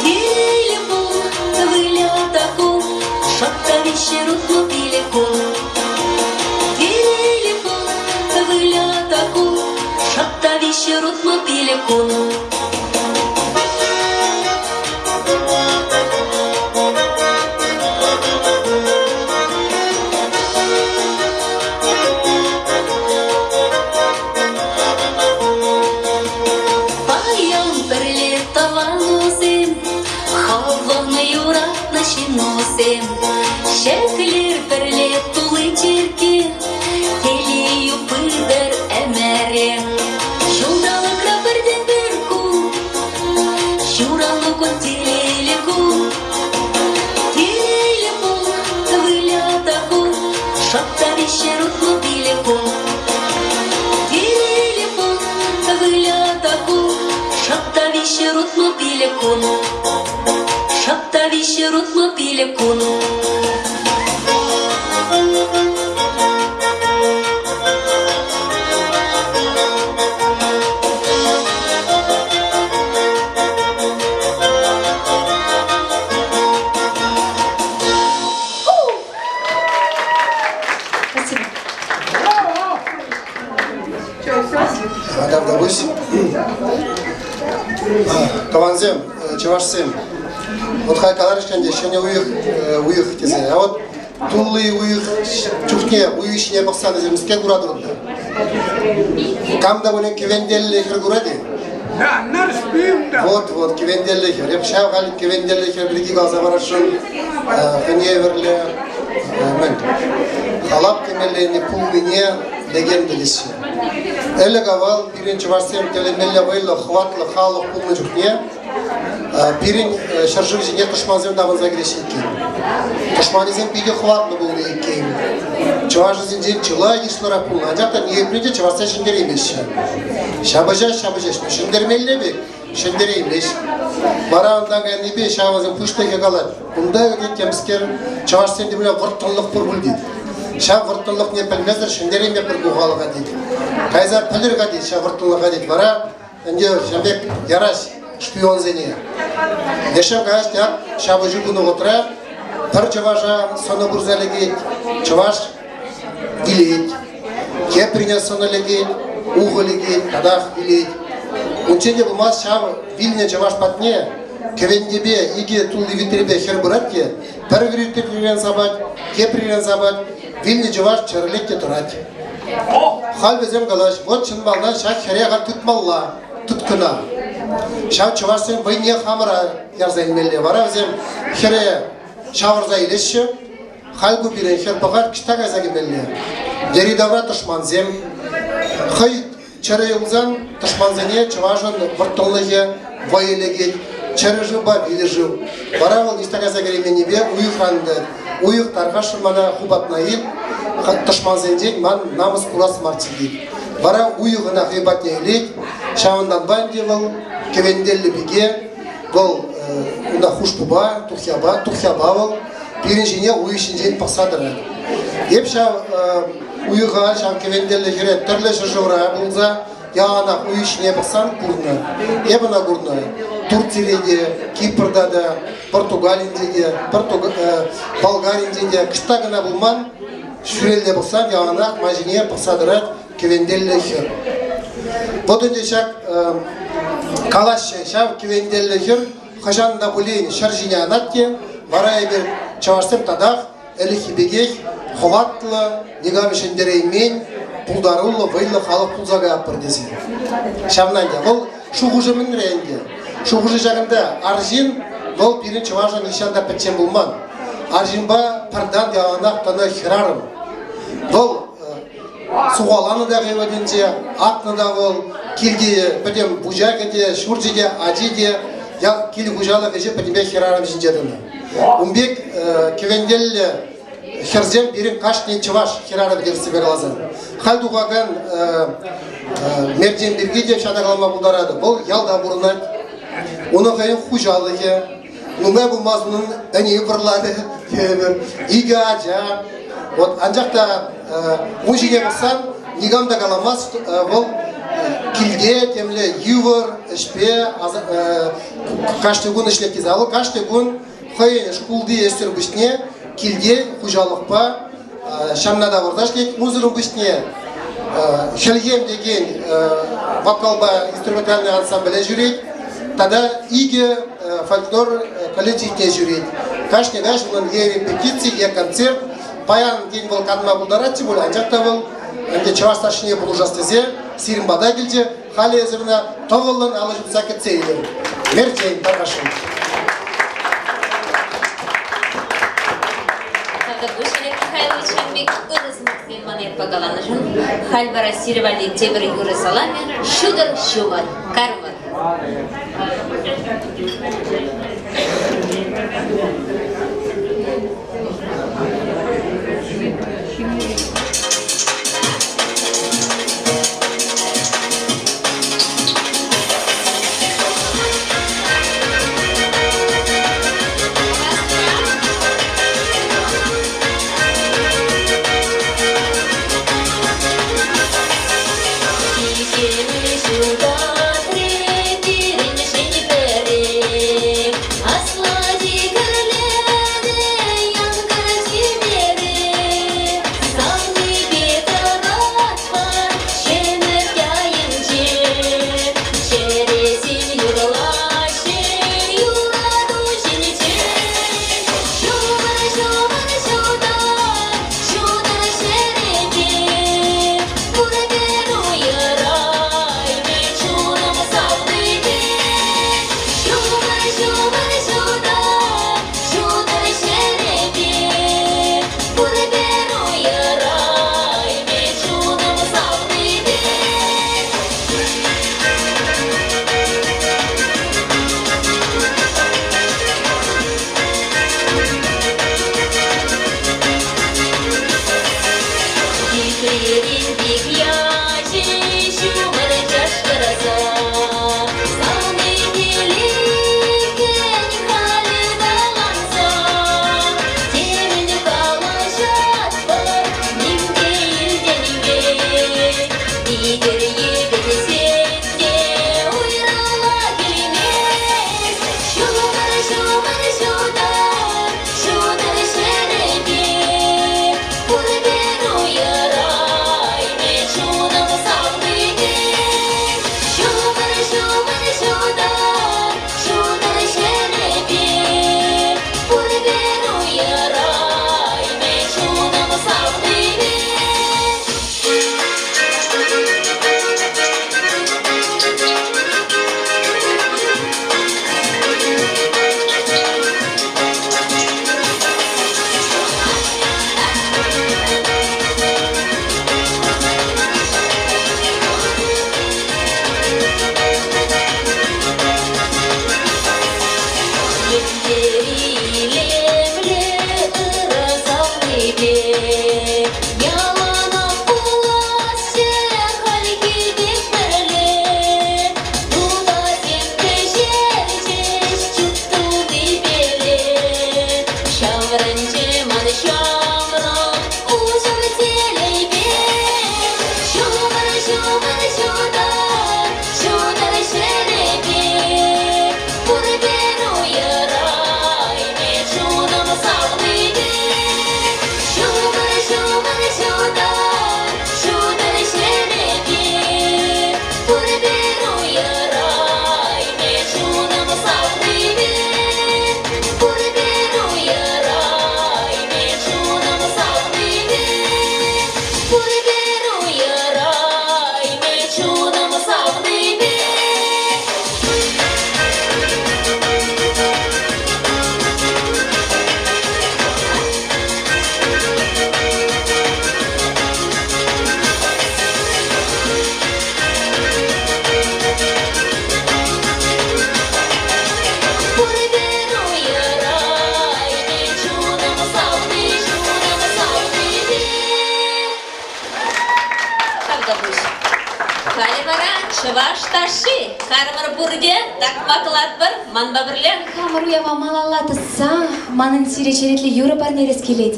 Телейлӗ пул, выля та кул, шӑп та виҫҫӗр 65 кун. Телейлӗ пул, выля та кул, шӑп та виҫҫӗр 65 кун. Паян пӗрле тӑванусем, хӑвӑн юратнӑ ҫыннусем. Ҫӗклер пӗрле тулли черкке, телейӳ пытӑр ӗмӗре. Ҫулталӑкра пӗртен-пӗр кун, ҫуралнӑ кун телейлӗ кун. Телейлӗ пул, выля та кул, шӑп та виҫҫӗр 65 кун. Телейлӗ пул, выля та кул, шӑп та виҫҫӗр 65 кун. Шӑп та виҫҫӗр 65 кун. Спасибо. Тавтапуҫ. Тӑвансем, чӑвашсем, вот хай каларӗҫ ӗнтӗ ҫӗнӗ уйӑх, уйӑх тесе. А вот тулли уйӑх чухне уйӑх ҫине пӑхсан эсир мӗскер куратӑр унта? Кам та пулин кӗвентеллӗ хӗр курать-и? Вот, вот, кӗвентеллӗ хӗр. Эп ҫав халь кӗвентеллӗ хӗр пирки каласа парасшӑн. Хӑйне евӗрлӗ мӗн халап темелле пулнине легенда теҫҫӗ. Ӗлӗк-авал пирӗн чӑвашсем тӗлӗнмелле вӑйлӑ, хӑватлӑ халӑх пулнӑ чухне пирӗн ҫӗршыв ҫине тӑшмансем тапӑнса килеҫҫӗ иккен. Тӑшманӗсем питӗ хӑватлӑ пулнӑ иккен. Чӑвашӗсенчен чылай йышлӑрах пулнӑ, анчах та ниепле те чӑвашсем ҫӗнтереймеҫҫӗ. Ҫапӑҫаҫ, ҫапӑҫаҫ, но ҫӗнтермелле пек ҫӗнтереймест. Вара унта кайнипе ҫавӑсен пуҫлӑхӗ калать, кунта ӳкет темскер чӑвашсен темле вӑрттӑнлӑх пур пуль тет. Ҫав вӑрттӑнлӑхне пӗлмесӗр ҫӗнтереймепӗр ку халӑха тет. Кайса пӗлӗр-ха тет ҫав вӑрттӑнлӑха тет. Вара ӗнтӗ ҫав пек яраҫ шпионсене. Лешем каяҫ тяк ҫапӑҫу пынӑ вӑхӑтра пӗр чӑваша сӑнӑ пырса лекет, чӑваш вилет. Теприне сӑнӑ лекет, ухӑ лекет, татах вилет. Унччен те пулмасть ҫав вилнӗ чӑваш патне кӗвентепе икӗ тулли витрепе хӗр пырать те пӗр витререн сапать, теприрен сапать, вилнӗ чӑваш чӗрӗлет те тӑрать. Халь вӗсем калаҫ, вот чӑн малтан ҫак хӗре халь тытмалла, тыткӑна. Ҫав чӑвашсен вӑйне хамӑра ярса илмелле. Вара вӗсем хӗре ҫавӑрса илеҫҫӗ, Халь ку пирӗн хӗр пӑхать, ӑҫта кайса кӗмелле? Йӗри-тавра тӑшмансем. Хӑй чӗрӗ юлсан тӑшмансене чӑвашӑн вӑрттӑнлӑхӗ вӑйӗ лекет. Чӗрӗ шывпа вилӗ шыв. Вара вӑл ниҫта кайса кӗрейменнипе уйӑхран та уйӑх тархасшӑн мана ху патна ил, тӑшмансенчен ман намӑс курас марччӗ тет. Вара уйӑх ӑна хӑй патне илет, ҫавӑнтанпа ӗнтӗ вӑл кӗвентеллӗ пике, вӑл унта хушпупа, тухьяпа, тухьяпа вӑл пирӗн ҫине уйӑх ҫинчен пӑхса тӑрать. Эп ҫав уйӑха, ҫав кӗвентеллӗ хӗре тӗрлӗ ҫӗршывра пулса яланах уйӑх ҫине пӑхсан курнӑ. Эп ӑна курнӑ Турцире те, Кипрта та, Португалинче те, Болгаринче те. Кӑшта кӑна пулман, ҫӳрелле пӑхсан яланах ман ҫине пӑхса тӑрать кӗвентеллӗ хӗр. Вот ӗнтӗ ҫак калаҫҫӗ, ҫав кӗвентеллӗ хӗр хӑҫан та пулин ҫӗр ҫине анать те, вара эпир чӑвашсем татах ӗлӗкхи пекех хӑватлӑ, никам ҫӗнтереймен, пултаруллӑ, вӑйлӑ халӑх пулса каятпӑр тесе. Ҫавна ӗнтӗ. Вӑл шухӑшӗ мӗнре ӗнтӗ? Шухӑшӗ ҫакӑнта. Арҫын вӑл пирӗн чӑвашӑн нихҫан та пӗччен пулман. Арҫынпа пӗртан яланах тӑнӑ хӗрарӑм. Вӑл сухаланӑ та хӑй вӑхӑтӗнче, акнӑ та вӑл, килти пӗтӗм пучахӗ те, ҫурчӗ те, ачи те, кил хуҫалӑх ӗҫӗ пӗтӗмпех хӗрарӑм ҫинче тӑнӑ. Ун пек кӗвентеллӗ хӗрсем пирӗн кашни чӑваш хӗрарӑмӗ тесе каласан. Халь тухакан Мерчен пирки те ҫакна калама пултаратӑп. Вӑл ялта пурӑнать, унӑн хӑйӗн хуҫалӑхӗ, нумай пулмасть унӑн ӗни вӑрларӗ тейӗпӗр, икӗ ача. Вот, анчах та ун ҫине пӑхсан никам та каламасть, вӑл килте темле йывӑр ӗҫпе кашни кун ӗҫлет тесе. Вӑл кашни кун хӑйӗн шкулти ӗҫсӗр пуҫне килте хуҫалӑхпа ҫанна тавӑрса ӗҫлет. Унсӑрӑн пуҫне Хӗлхем текен вокалпа инструментальный ансамбле ҫӳрет тата икӗ фольклор коллективне ҫӳрет. Кашни каҫ унӑн е репетици, е концерт. Паян тен вӑл канма пултаратчӗ пуль, анчах та вӑл ӗнтӗ чӑваш ташшине пулӑшас тесе сирӗн пата килчӗ. Халӗ эсир ӑна тӑвӑллӑн алӑ ҫупса кӗтсе илӗр. Мерчен, тархасшӑн. Тавтапуҫ, Олег Михайлович, ҫавӑн пек ырӑ сӑмахсем мана ятпа каланӑшӑн. Халь вара сире валли тепӗр юрӑ саламӗ «Ҫутӑр ҫумӑр, кармӑр». Иккӗмӗш ҫулта пирӗн ҫӗнтере. Чӑваш ташши! Кармӑр пурте такмаклатпӑр манпа пӗрле. Хамӑр уява малалла тӑсса манӑн сире черетлӗ юрӑ парнелес килет.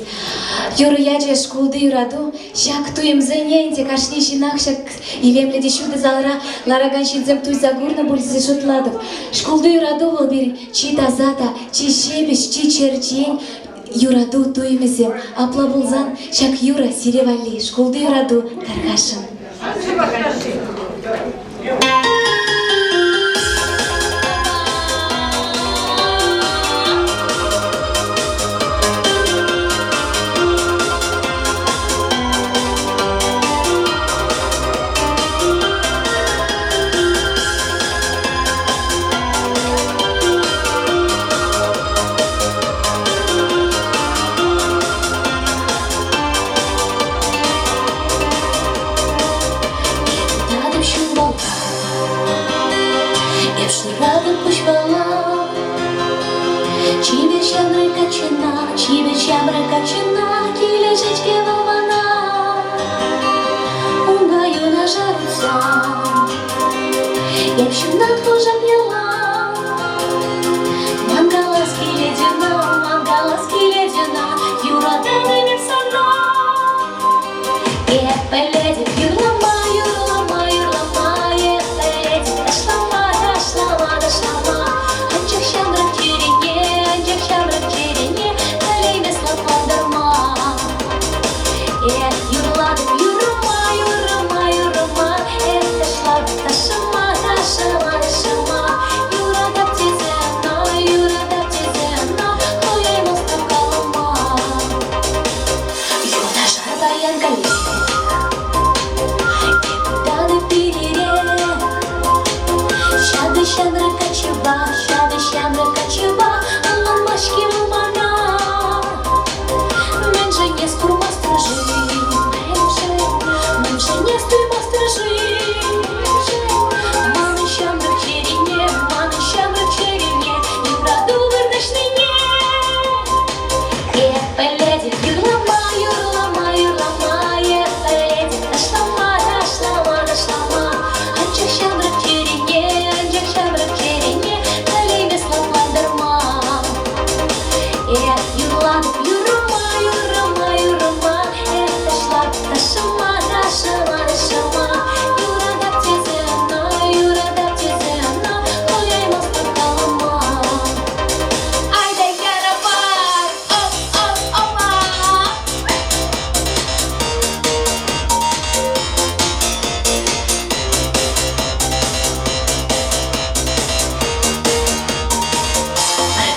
Юрӑ ячӗ «Шкулти юрату». Ҫак туйӑмсене ӗнтӗ кашни ҫынах ҫак илемлӗ те ҫутӑ залра ларакан ҫынсем туйса курнӑ пуль тесе шутлатӑп. Шкулти юрату вӑл пирӗн чи таса та, чи ҫепӗҫ, чи черчен юрату туйӑмӗсем. Апла пулсан ҫак юрӑ сире валли «Шкулти юрату» тархасшӑн. Татӑп ҫулпала, эп шыратӑп пуҫпала. Чипер ҫамрӑк каччӑна, чипер ҫамрӑк каччӑна килӗшет-ҫке вӑл мана. Унпа юнашар утсан, эп ҫунат хушап ялан. Ман калас килет ӑна, ман калас килет ӑна, юрататӑп эп сана. Эп пӗлетӗп юрлама, юрлама, юрлама, эп пӗлетӗп ташлама, ташлама, ташлама. Анчах ҫамрӑк чӗрене, анчах ҫамрӑк чӗрене пӗлеймес лӑплантарма. Эп юрлатӑп юрӑма, юрӑма, юрӑма, эп ташлатӑп ташшӑма, ташшӑма, ташшӑма. Юратап тесе ӑна, юратап тесе ӑна, хӑяймастӑп калама. Юнашар паян каллех Эп пире Ҫакӑ ҫамрӑк каччӑпа, ҫакӑ ҫамрӑк каччӑпа Ӑнланмасть-ҫке вӑл мана. Мӗншӗн эс курмастӑн-ши? Мӗншӗн, мӗншӗн эс туймастӑн-ши? Манӑн ҫамрӑк чӗрене, манӑн ҫамрӑк чӗрене юрату вырнаҫнине. Эп пӗлетӗп юрлама, юрлама, юрлама, эп пӗлетӗп ташлама, ташлама, ташлама. Анчах ҫамрӑк чӗрене, анчах ҫамрӑк чӗрене пӗлеймес лӑплантарма. Эп юрлатӑп юрӑма, юрӑма, юрӑма, эп ташлатӑп ташшӑма, ташшӑма, ташшӑма. Юратап тесе ӑна, юратап тесе ӑна хӑяймастӑп калама. Айда ярапар! Оп, оп, опа!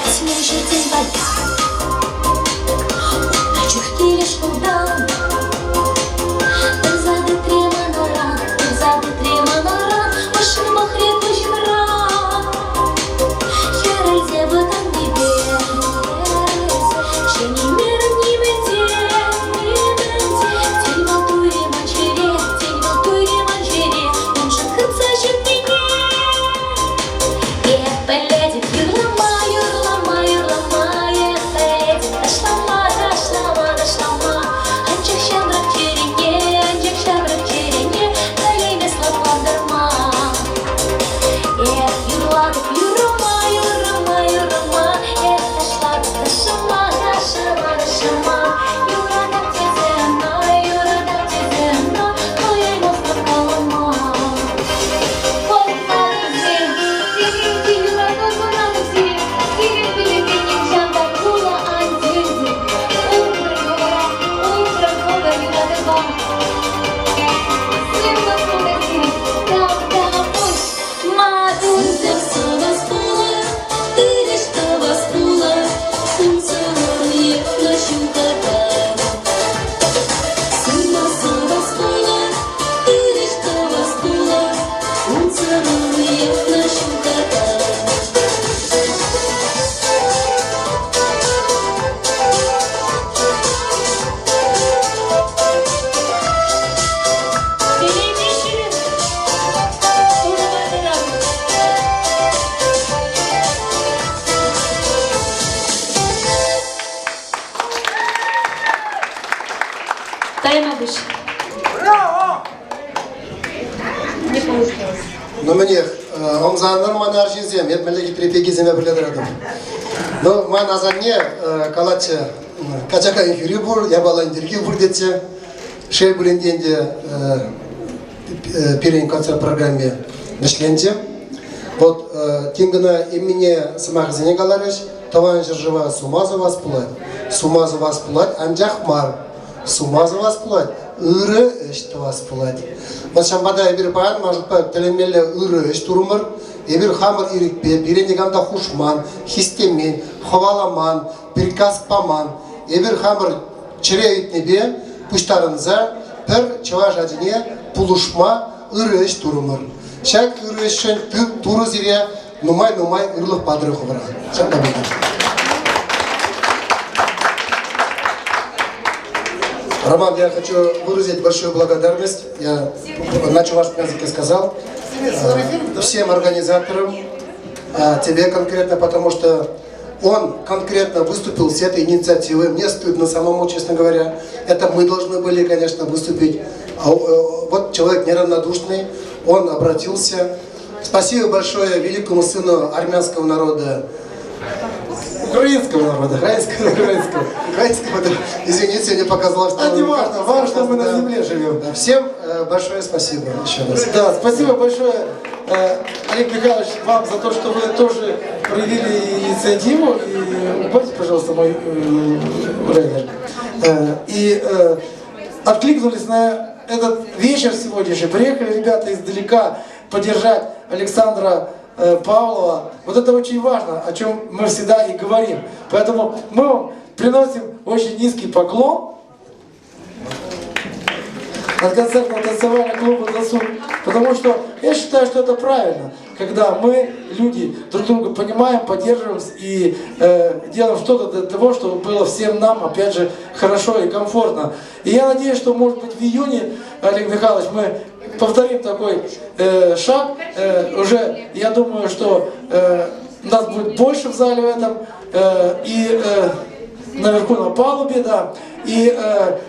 Пӗтмен ҫӗртен паян Утнӑ чух киле шкултан Тӑрса тытрӗ манран, тӑрса тытрӗ манран Ӑшшӑн пӑхрӗ куҫӑмран. Хӗрелсе вӑтаннипе Ҫӗнеймерӗм нимӗн те, нимӗн те. Тен, вӑл туйрӗ ман чӗре, тен, вӑл туйрӗ ман чӗре Уншӑн хыпса ҫуннине. Эп пӗлетӗп юрлама, юрлама, юрлама, эп пӗлетӗп ташлама, ташлама, ташлама. Анчах ҫамрӑк чӗрене, анчах ҫамрӑк чӗрене пӗлеймес лӑплантарма. Эп юрлатӑп юрӑма, юрӑма, юрӑма, эп ташлатӑп ташшӑма, ташшӑма, ташшӑма. Юратап тесе ӑна, юратап тесе ӑна хӑяймастӑп калама. Пӑхмарӑмсем, сирӗн те юрату сунатӑп сире, сирӗн пилӗке нихҫан та кулӑ ан сӳнтӗр. Упрӑр хӑвӑра, упрӑр хӑвӑр юратӑва. Сывлӑх пултӑр сире, тавтапуҫ. Матурсем сӑвас пулӑр, тырӑҫ тӑвас пулӑр, унсӑрӑн епле ҫухатар. Сывлӑх сӑвас пулӑр, тырӑҫ тӑвас пулӑр, унсӑрӑн епле ҫухатар. Телейпе ҫӳрӗр, Турӑпа тӑрар. Тайма пуҫ. Не получилось. Ну, мӗнех, ӑмсанӑр мана арҫынсем, эп мӗнле хитре пикесемпе пӗрле тӑратӑп. Ну, ман асанне калатчӗ, качака хӳри пур, япалан йӗрки пур тетчӗ. Шел пулин те ӗнтӗ пирӗн концерт программи вӗҫленчӗ. Вот тин кӑна Эмине сӑмахӗсене каларӗҫ, тӑван ҫӗршыва сума сӑвас пулать, сума сӑвас пулать, анчах мар. Сума сӑвас пулать, ырӑ ӗҫ тӑвас пулать. Вот ҫавӑнпа та эпир паян, ман шутпа, тӗлӗнмелле ырӑ ӗҫ турӑмӑр. Эпир хамӑр ирӗкпе, пире никам та хушман, хистемен, хӑваламан, приказ паман. Эпир хамӑр чӗре ыйтнипе пуҫтарӑнса пӗр чӑваш ачине пулӑшма ырӑ ӗҫ турӑмӑр. Ҫак ырӑ ӗҫшӗн Турӑ сире нумай-нумай ырлӑх патӑр хӑвӑра. Ҫапла пултӑр. Роман, я хочу выразить большую благодарность. Я на чувашском языке сказал. Всем организаторам, тебе конкретно, потому что он конкретно выступил с этой инициативой. Мне стыдно самому, честно говоря. Это мы должны были, конечно, выступить. А, вот человек неравнодушный, он обратился. Спасибо большое великому сыну армянского народа, Украинского народа. Украинского, украинского, украинского, да. Извините, мне показалось, что... А не важно, важно, что мы на земле живем. Да, всем большое спасибо еще раз. Да, спасибо большое, Олег Михайлович, вам за то, что вы тоже проявили инициативу. И убавьте, пожалуйста, мой райдер. И откликнулись на этот вечер сегодняшний. Приехали ребята издалека поддержать Александра Павлова. Вот это очень важно, о чем мы всегда и говорим. Поэтому мы вам приносим очень низкий поклон от концертного танцевального клуба «Досуг», потому что я считаю, что это правильно, когда мы, люди, друг друга понимаем, поддерживаем и делаем что-то для того, чтобы было всем нам, опять же, хорошо и комфортно. И я надеюсь, что, может быть, в июне, Олег Михайлович, мы повторим такой шаг. Уже, я думаю, что нас будет больше в зале в этом, и наверху на палубе, да. И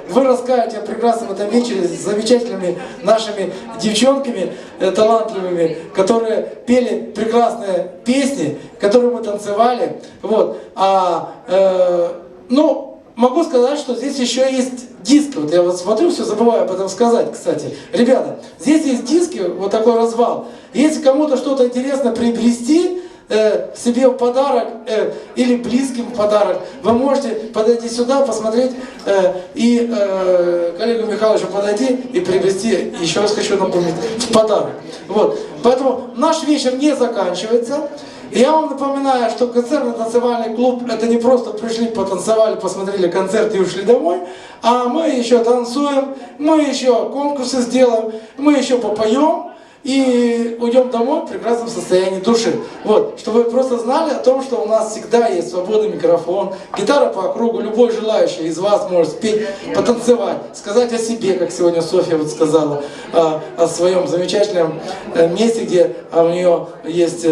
вы расскажете о прекрасном этом вечере с замечательными нашими девчонками, талантливыми, которые пели прекрасные песни, которые мы танцевали. Вот. Могу сказать, что здесь еще есть диски. Вот я вот смотрю, все забываю об этом сказать, кстати. Ребята, здесь есть диски, вот такой развал. Если кому-то что-то интересно приобрести себе в подарок или близким в подарок, вы можете подойти сюда, посмотреть и коллегу Михайловичу подойти и приобрести, еще раз хочу напомнить, в подарок. Вот. Поэтому наш вечер не заканчивается. Я вам напоминаю, что концертно-танцевальный клуб — это не просто пришли, потанцевали, посмотрели концерт и ушли домой, а мы еще танцуем, мы еще конкурсы сделаем, мы еще попоем и уйдем домой в прекрасном состоянии души. Вот, чтобы вы просто знали о том, что у нас всегда есть свободный микрофон, гитара по кругу, любой желающий из вас может спеть, потанцевать, сказать о себе, как сегодня Софья вот сказала, о своем замечательном месте, где у нее есть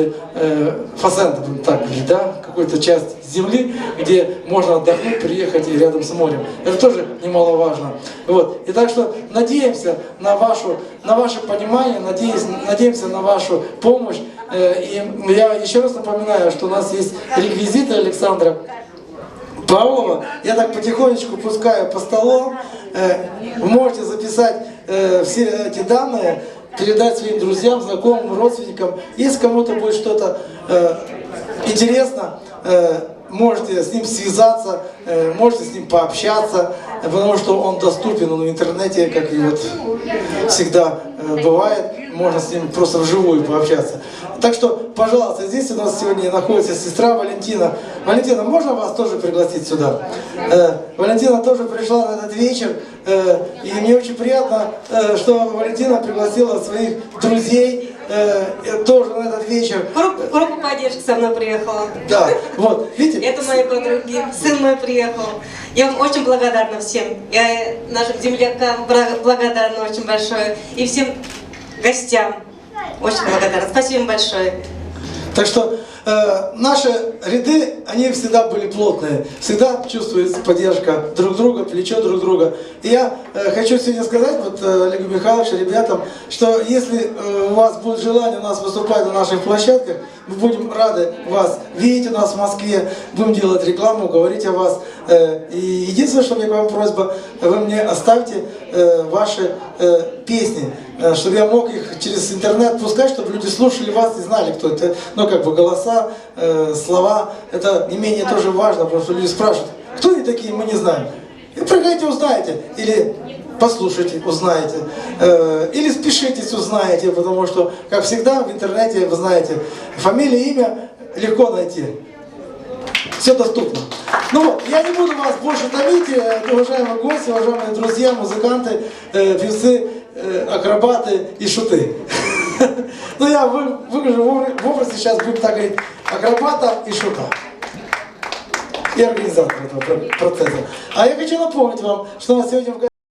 фазенда, будем так говорить, да, какую-то часть земли, где можно отдохнуть, приехать и рядом с морем. Это тоже немаловажно. Вот. И так что надеемся на ваше понимание, надеемся на вашу помощь. И я еще раз напоминаю, что у нас есть реквизиты Александра Павлова. Я так потихонечку пускаю по столам. Вы можете записать все эти данные, передать своим друзьям, знакомым, родственникам. Если кому-то будет что-то интересно, можете с ним связаться, можете с ним пообщаться, потому что он доступен, он в интернете, как и вот всегда бывает, можно с ним просто вживую пообщаться. Так что, пожалуйста, здесь у нас сегодня находится сестра Валентина. Валентина, можно вас тоже пригласить сюда? Валентина тоже пришла на этот вечер, и мне очень приятно, что Валентина пригласила своих друзей тоже на этот вечер. Группа поддержки со мной приехала. Да, вот, видите? Это мои подруги, сын мой приехал. Я вам очень благодарна всем. Я нашим землякам благодарна очень большое. И всем гостям очень благодарна. Спасибо им большое. Так что Наши ряды, они всегда были плотные, всегда чувствуется поддержка друг друга, плечо друг друга. И я хочу сегодня сказать вот Олегу Михайловичу, ребятам, что если у вас будет желание у нас выступать на наших площадках, мы будем рады вас видеть у нас в Москве, будем делать рекламу, говорить о вас. И единственное, что у меня к вам просьба, вы мне оставьте ваши песни, чтобы я мог их через интернет пускать, чтобы люди слушали вас и знали, кто это. Ну, как бы голоса, слова, это не менее тоже важно, потому что люди спрашивают, кто они такие, мы не знаем. И приходите, узнаете, или послушайте, узнаете, или спешитесь, узнаете, потому что, как всегда, в интернете, вы знаете, фамилия, имя легко найти. Все доступно. Ну вот, я не буду вас больше томить, уважаемые гости, уважаемые друзья, музыканты, певцы, акробаты и шуты. Ну, я выгляжу в образе, сейчас будем так говорить, акробата и шута. И организатор этого процесса. А я хочу напомнить вам, что у нас сегодня в гостях